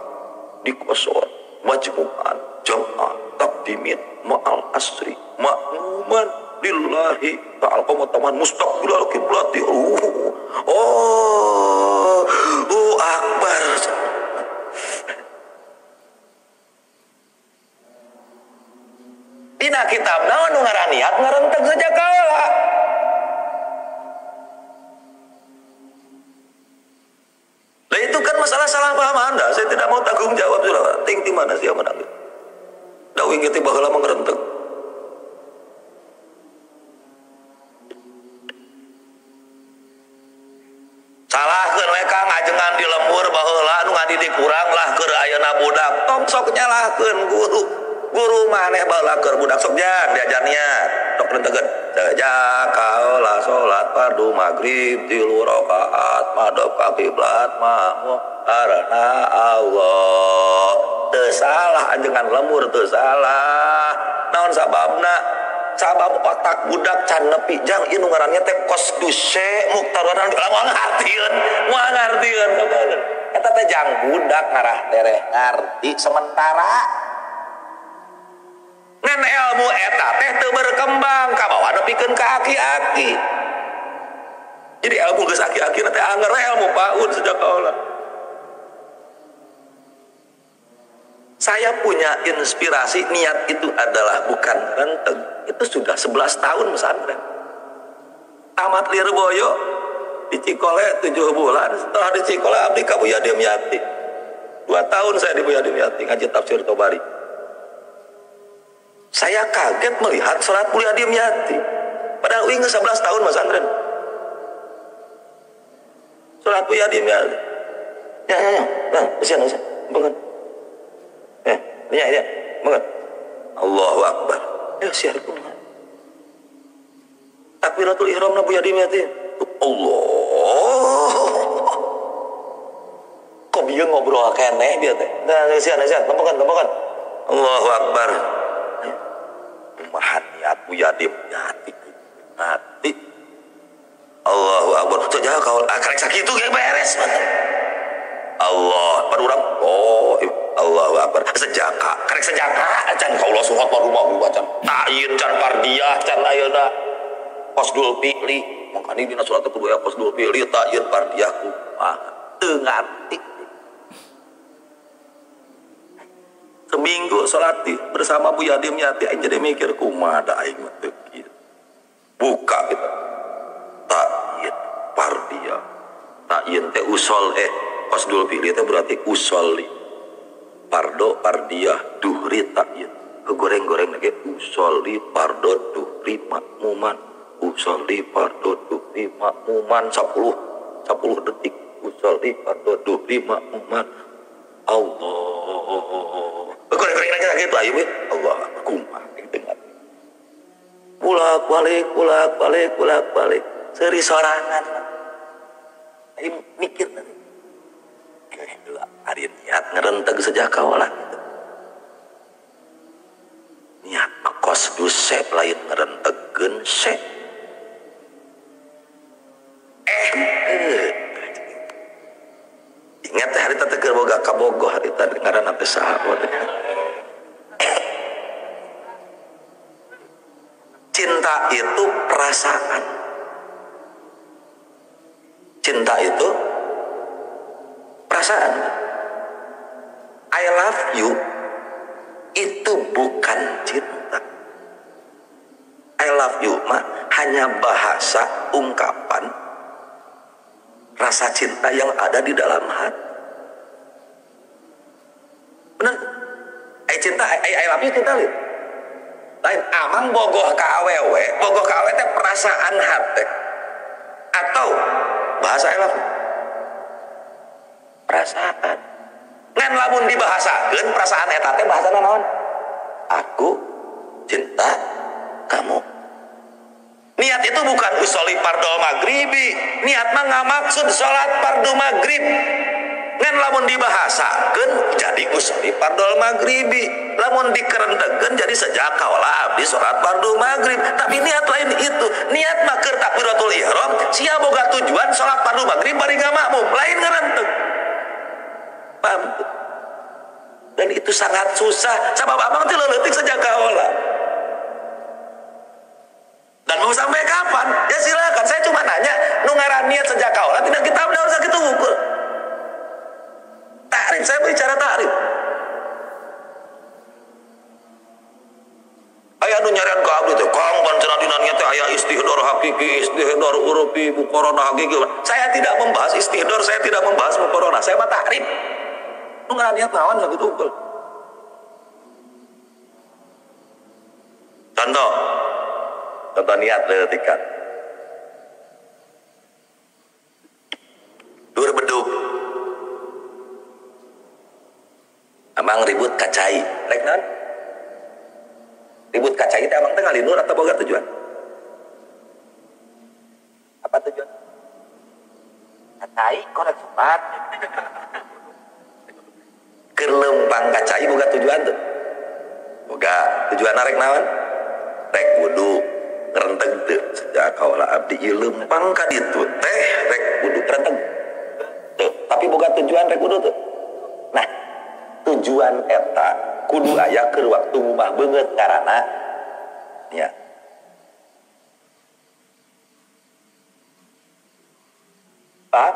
dikosor majmu'an jam'an taqdimin ma'al asri ma'muman lillahi ta'ala qamatan mustaqbilal qiblati. Oh, oh akbar. Dina kitab naon nu ngaran niat ngarenteg saja kaula. Lah itu kan masalah salah paham Anda. Saya tidak mau tanggung jawab sudah. Ting di mana sih menang. Da uing teh baheula mah ngarenteg. Salahkeun we Kang ajengan di lembur baheula nu ngadidik urang lah keur ayeuna budak. Tong sok nyalahkeun guru. Guru maneh baheula keur budak sok jang diajar niat. Sok rentegeun. Sejak kaula salat fardu maghrib 3 rakaat madhep ka kiblat makmum karena Allah. Teu salah ajengan lembur teu salah. Naon sababna? Sabab otak budak can nepi jang ieu nu ngaranna teh qasdu syai' muqtaranan moal ngartieun, moal ngartieun. Eta teh jang budak ngarah tereh ngarti sementara. Ngan ilmu eta teh teu berkembang kabawa nepikeun ka aki-aki. Jadi ilmu geus aki-aki teh anger ilmu paun sejak kaula. Saya punya inspirasi niat itu adalah bukan renteg. Itu sudah 11 tahun pesantren. Tamat Lirboyo di Cikole 7 bulan. Setelah di Cikole abdi ka Buya Dimyati. 2 tahun saya di Buya Dimyati ngaji tafsir Tobari. Saya kaget melihat sholat Buya Dimyati. Padahal uing 11 tahun pesantren. Sholat Buya Dimyati. Ya ya ya. Nah, usian usian. Bangun. Ya, ya, banget. Allahu Akbar. Ya, siar kumaha. Takbiratul ihram na Buya Dimyati. Allah. Kok bieu ngobrol keneh bieu teh. Nah, siar, siar, lempokan, lempokan. Allahu Akbar. Kumaha niat Buya Dimyati. Mati. Allahu Akbar. Saja kaul karek sakitu ge beres mah. Allah, pada urang oh Allahu Akbar. Sejaka, karek sejaka can kaula surat rumah can ta'yin can pardiah can ayeuna qasdul fi'li. Makani dina surat kudu aya qasdul fi'li ta'yin pardiah kumaha teu ngarti. Seminggu salat bersama Buya Dimyati aing jadi mikir kumaha da aing mah teu kieu. Buka kita. Ta'yin pardiah. Ta'yin teh usol qasdul fi'li teh berarti usolli. Pardo pardiah duhri ta'yin. Kegoreng-goreng lagi usolli pardo duhri makmuman. Usolli pardo duhri makmuman 10 detik. Usolli pardo duhri makmuman. Allah. Kegoreng-goreng lagi gitu ayo Allah kumaha dengar. Bolak balik bolak balik bolak balik. Seuri sorangan. Ayo mikir nanti. Hari niat ngerenteg sejak kawalan gitu. Niat qasdu syai' lain ngerentegeun syai'. Ingat hari teh keur boga kabogoh hari teh ngaranna teh saha. Cinta itu perasaan. Cinta itu perasaan. I love you itu bukan cinta. I love you mah hanya bahasa ungkapan rasa cinta yang ada di dalam hati. Benar? Ai cinta ai I love you cinta lain. Lain amang bogoh ka awewe, bogoh ka awewe teh perasaan hate. Atau bahasa I love you. Perasaan. Ngan lamun dibahasakeun perasaan eta teh bahasana naon? Aku cinta kamu. Niat itu bukan usoli fardhu maghribi. Niat mah ngamaksud salat fardu maghrib. Ngan lamun dibahasakeun jadi usoli fardhu maghribi. Lamun dikerentegkeun jadi sejak kaula abdi salat fardu maghrib. Tapi niat lain itu. Niat mah keur takbiratul ihram sia boga tujuan salat fardu maghrib bari ngamakmum, lain ngerenteg. Paham? Dan itu sangat susah. Sabab abang teh leutik sejak kaula. Dan mau sampai kapan? Ya silakan. Saya cuma nanya, nu ngaran niat sejak kaula tidak kita harus sakitu ukur. Takrif, saya bicara takrif. Aya nu nyarian ka abdi teh, Kang pan cenah dina niat teh aya istihdor hakiki, istihdor urfi, muqaranah hakiki. Saya tidak membahas istihdor, saya tidak membahas muqaranah. Saya mah takrif. Nu ngaran niat naon sakitu ukur. Contoh. Contoh niat leutikan. Dur bedug. Amang ribut kacai. Rek naon? Ribut kacai teh amang teh ngalinur atau boga tujuan? Apa tujuan? Kacai korek sobat. Keur lempang kacai boga tujuan tuh. Boga tujuan rek naon? Rek wudu. Renteg teu sejak kaula abdi ieu lempang ka ditu teh rek wudu renteg teu, tapi boga tujuan rek wudu teu. Nah, tujuan eta kudu aya keur waktu ngumah beungeut ngaranna nya. Paham?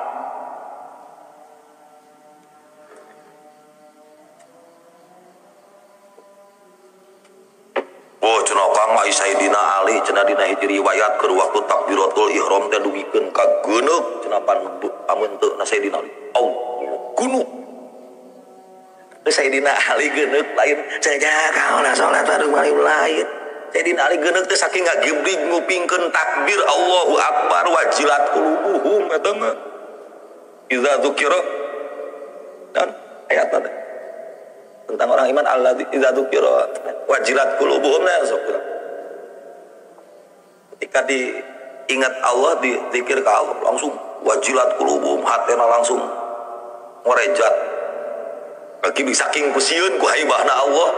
Oh cenah Kang mah Sayyidina Ali cenah dina hiji riwayat keur waktu takbiratul ihram teh dugikeun ka geuneuk cenah pamunteuna Sayyidina Ali. Allah gunuk. Sayyidina Ali geuneuk lain sejak kaula salat fardu maghrib lain. Sayyidina Ali geuneuk teh saking ngagiblig ngupingkeun takbir Allahu akbar wajilat qulubuhum eta mah. Iza dzukira dan ayat teh tentang orang iman alladzi idza dzukira wajilat qulubuhum nah sok. Ketika diingat Allah, dizikir ka Allah langsung wajilat qulubuhum, hatena langsung ngorejat. Kaki saking kusieun ku haibahna Allah.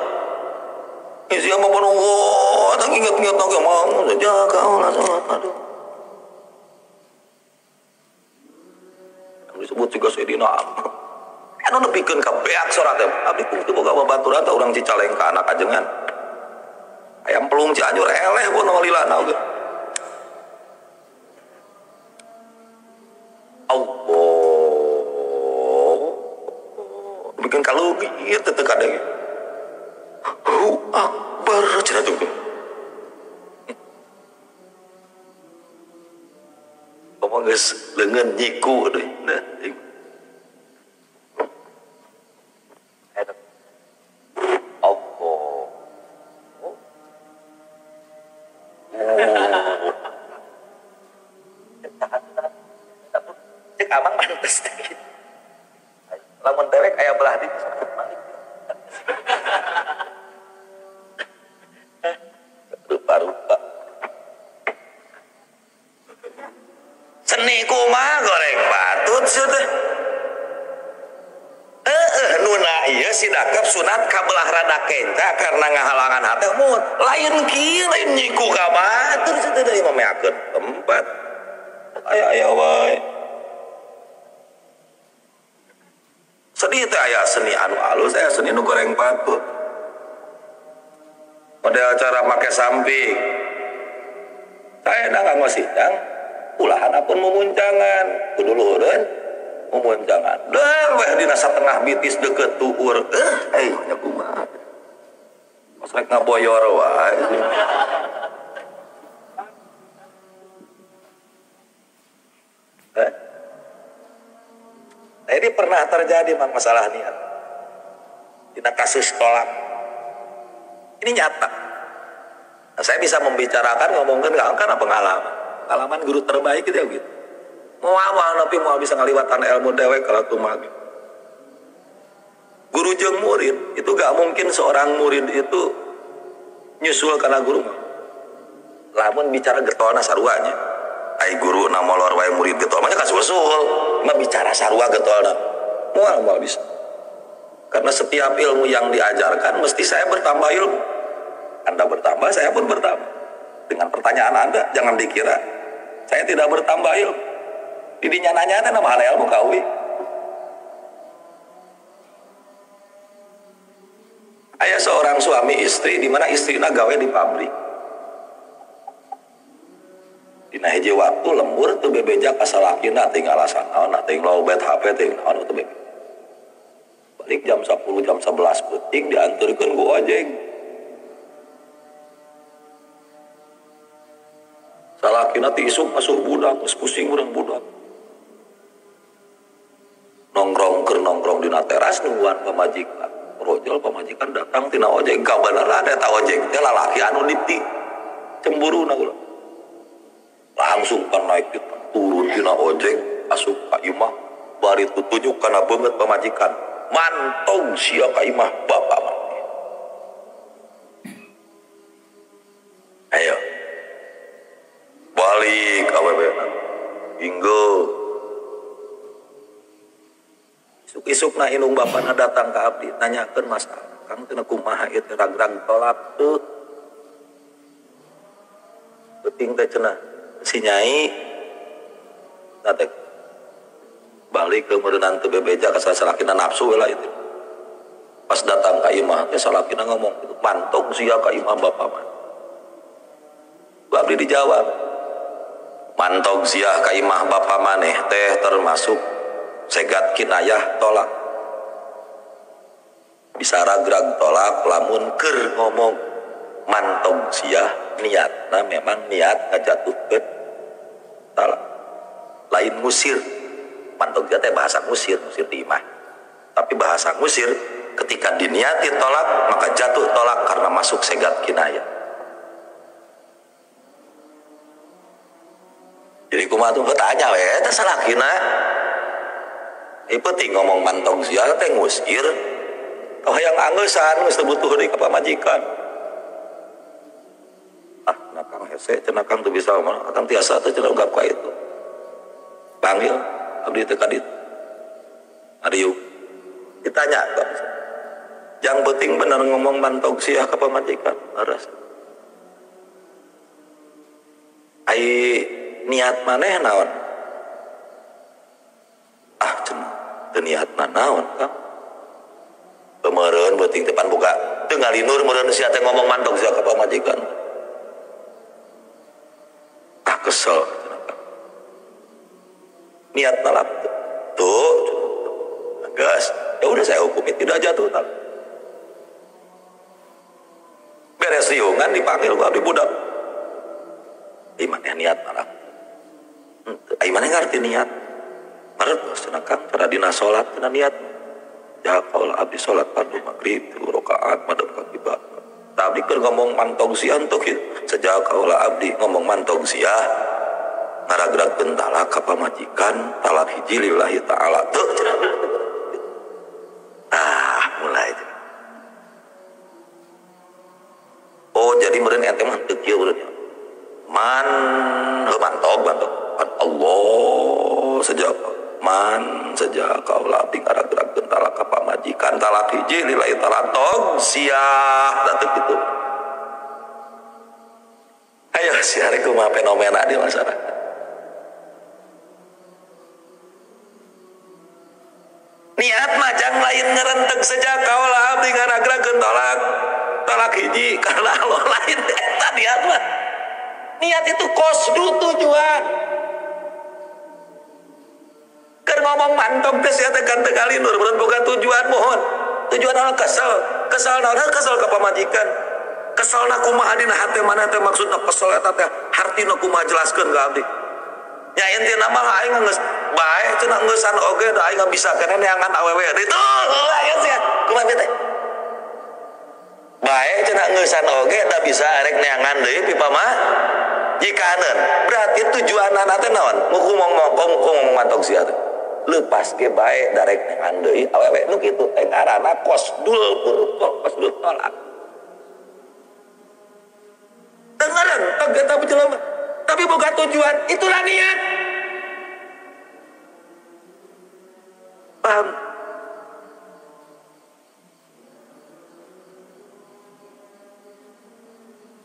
Sia mah Allah, tang ingat-ingat tang mau saja kaula salat aduh. Yang disebut juga Sayyidina Ali. Anu nepikeun ka beak salat teh. Abdi teu boga babaturan teh urang Cicaleng ka anak ajengan. Ayam pelung Cianjur eleh pun lilana oge. Allah. Bikin kaleugi teu teu kadenge. Allahu akbar cenah tuh. Ngomong geus leungeun nyiku deui. Nah, cek amang pantes teh. Lamun dewek aya belah di rupa-rupa. Seni kumaha goreng batut sieun teh. Nuna ieu sidakep sunat kabelah rada kenca karena ngahalangan hate mun lain kieu lain nyiku ka batur sieun teh deui mah meakeun tempat. Aya-aya wae. Sedih teh aya seni anu alus, aya seni nu goreng patut. Model cara make samping. Saya dah nganggo sidang, ulahan apun mumuncangan, kudu luhureun mumuncangan. Deuh weh dina satengah bitis deukeut tuur. Nya kumaha. Pas rek ngaboyor wae. Nah, ini pernah terjadi mang masalah niat. Dina kasus tolak. Ini nyata. Nah, saya bisa membicarakan ngomongkan karena pengalaman. Pengalaman guru terbaik itu ya gitu. Mau awal tapi mau bisa ngaliwatan ilmu dewek kalau tumagi. Guru jeung murid itu gak mungkin seorang murid itu nyusul karena guru mah. Lamun bicara getolna saruanya. Ai guru na molor wae murid getol mah kasusul. Mah bicara sarua getolna. Moal moal bisa. Karena setiap ilmu yang diajarkan mesti saya bertambah ilmu. Anda bertambah, saya pun bertambah. Dengan pertanyaan Anda jangan dikira saya tidak bertambah ilmu. Didinya nanya teh nama ilmu kawi. Aya seorang suami istri di mana istrina gawe di pabrik. Dina hiji waktu lembur teu bebeja ka salakina teuing alasan naon, teuing lowbat HP teuing naon teu bebe. Balik jam 10 jam 11 peuting dianturkeun ku ojek. Salakina ti isuk asuh budak, geus pusing urang budak. Nongkrong keur nongkrong dina teras nungguan pamajikan. Rojol pamajikan datang tina ojek, kabeneran eta ojek teh lalaki anu dipti. Cemburu na ulah. Langsung kan naik turun tina ojek asup ka imah bari tutujuk kana beungeut pamajikan. Mantong sia ka imah bapak maneh. Ayo. Balik awewe hingga isuk-isukna indung bapana datang ka abdi nanyakeun masalah kang teu kumaha ieu teh rag-rag tolak teu penting teh cenah si nyai teh balik ke meureunnan teu bebeja ka salakina nafsu we lah itu. Pas datang ka imah teh salakina ngomong kitu mantong sia ka imah bapa mah. Ku abdi dijawab mantog sia ka imah bapa maneh teh termasuk segat kinayah tolak. Bisa ragrag tolak lamun keur ngomong mantog sia niatna memang niat ngajatuhkeun talak. Lain ngusir. Mantog sia teh bahasa ngusir, ngusir di imah. Tapi bahasa ngusir ketika diniati tolak maka jatuh tolak karena masuk segat kinayah. Jadi kumaha tuh tanya we eta salakina. Ieu penting ngomong mantog sia teh ngusir. Tah hayang angeusan geus teu butuh deui ka pamajikan. Ah, na Kang hese cenah Kang teu bisa ngomong, akang tiasa teh cenah ungkap ka itu. Panggil abdi teh ka ditu. Ariuk. Ditanya kok. Yang penting bener ngomong mantog sia ka pamajikan, leres. Ai niat maneh naon? Ah cenah teu niatna naon Kang? Pemeureun beuting teh pan boga teu ngalinur meureun sia teh ngomong mantog sia ka pamajikan. Ah kesel cenah Kang. Niatna lap tuh gas. Ya udah saya hukumi tidak jatuh tak. Beres riungan dipanggil ku abdi budak. Ieu maneh niat malah. Ai maneh ngarti niat. Mareup cenah Kang cara dina salat cenah niat. Ya kaula abdi salat fardu maghrib 3 rakaat madhep ka kiblat. Tah abdi keur ngomong mantog sia henteu kieu. Sejak kaula abdi ngomong mantog sia ngaragragkeun talak ka pamajikan talak hiji lillahi taala teu cenah. Ah mulai. Oh jadi meureun ente mah teu kieu meureun. Man heuh mantog mantog. Allah sejak man sejak kaula abdi ngaragragkeun talak ka pamajikan talak hiji lillahi taala tog sia teu kitu. Ayo siare kumaha fenomena di masyarakat. Niat mah jang lain ngerenteg sejak kaula abdi ngaragragkeun talak talak hiji karena Allah lain eta niat mah. Niat itu kosdu tujuan. Keur ngomong mantog teh sia teh kan teu ngalinur meureun boga tujuan mohon. Tujuan naon kesel, kesel naon kesel ka pamajikan. Keselna kumaha dina hate mana teh maksudna kesel eta teh hartina kumaha jelaskeun ka abdi. Nya intina mah aing geus bae cenah ngeusan oge da aing bisa keneh neangan awewe. Itu aya sia kumaha teh. Bae cenah ngeusan oge da bisa arek neangan deui pipama jikaneun. Berarti tujuanana teh naon? Nguku ngomong mantog sia teh. Lepas ge bae darek neangan deui awewe nu kitu teh ngaranna kosdul puruk kosdul tolak. Dengaran tong eta jelema. Tapi boga tujuan, itulah niat. Paham?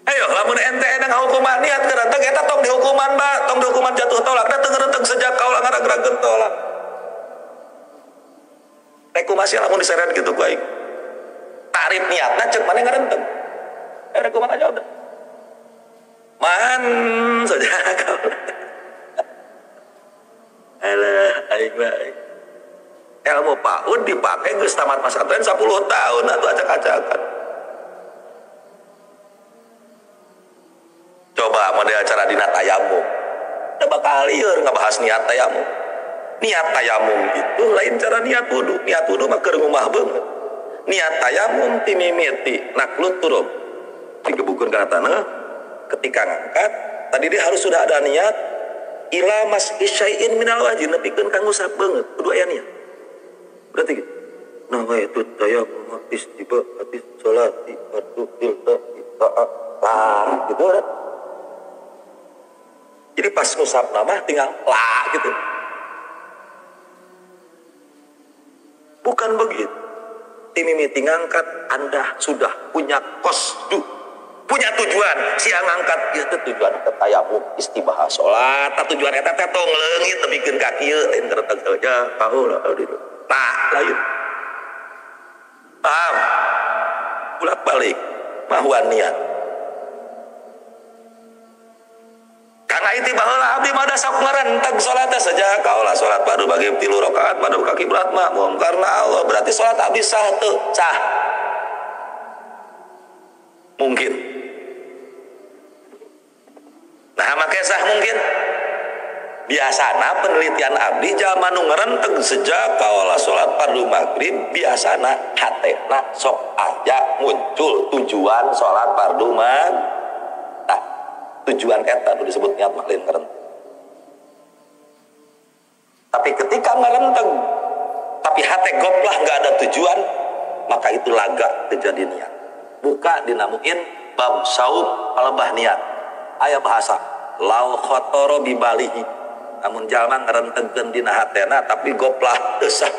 Ayo, lamun ente enang hukuman niat ngerenteg eta tong dihukuman ba, tong dihukuman jatuh tolak, da teu ngerenteg sejak kaula ngarang-rangkeun tolak. Rek kumaha lamun diseret kitu ku aing. Tarif niatna ceuk maneh ngerenteg. Rek kumaha aja udah. Man saja kaula. Alah, aing mah. Ilmu PAUD dipakai geus tamat pesantren 10 tahun atuh acak-acakan. Coba model cara dina tayamum. Da bakal lieur ngabahas niat tayamum. Niat tayamum itu lain cara niat wudu. Niat wudu mah keur ngumah beungeut. Niat tayamum ti mimiti naklut turub. Digebukeun kana taneuh ketika ngangkat tadi dia harus sudah ada niat ila mas isyai'in minal wajhi nepikeun ka ngusap beungeut. Kudu aya niat. Berarti gitu. Nawaitu tayamum istibaati sholati fardu tilta ta'ala gitu kan. Jadi pas ngusap nama tinggal lah gitu. Bukan begitu. Timimiti ngangkat Anda sudah punya kosdu, punya tujuan. Siang ngangkat ieu teh tujuan teh tayamum istibah salat, tujuan eta teh tong leungit tebikeun ka kieu lain kereteg saja kaula dieu. Tak lain. Paham? Bolak-balik mahwan niat. Karena itu baheula abdi mah da sok ngarenteg salat teh saja kaula salat baru bagi 3 rakaat madhep ka kiblat makmum karena Allah berarti salat abdi sah teu sah. Mungkin. Nah make sah mungkin. Biasana penelitian abdi jalma nu ngarenteg sejak kaula salat fardu maghrib biasana hatena sok aya muncul tujuan salat fardu maghrib. Nah, tujuan eta nu disebut niat mah lain ngarenteg. Tapi ketika ngarenteg tapi hate goplah nggak ada tujuan, maka itu laga terjadi niat. Buka dinamuin bab saum palebah niat. Aya bahasa lau khotoro bibalihi. Namun jalma ngarentegkeun dina hatena tapi goplah teu sah.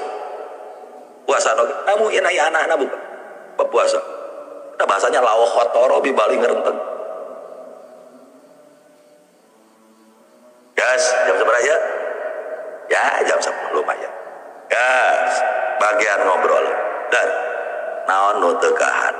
Puasa oge namuin aya anahna buka bab puasa. Eta bahasanya lau khotoro bibali ngarenteg. Gas, jam seberapa ya? Ya, jam 10 lumayan. Gas, bagian ngobrol. Dan naon nu teu kahan.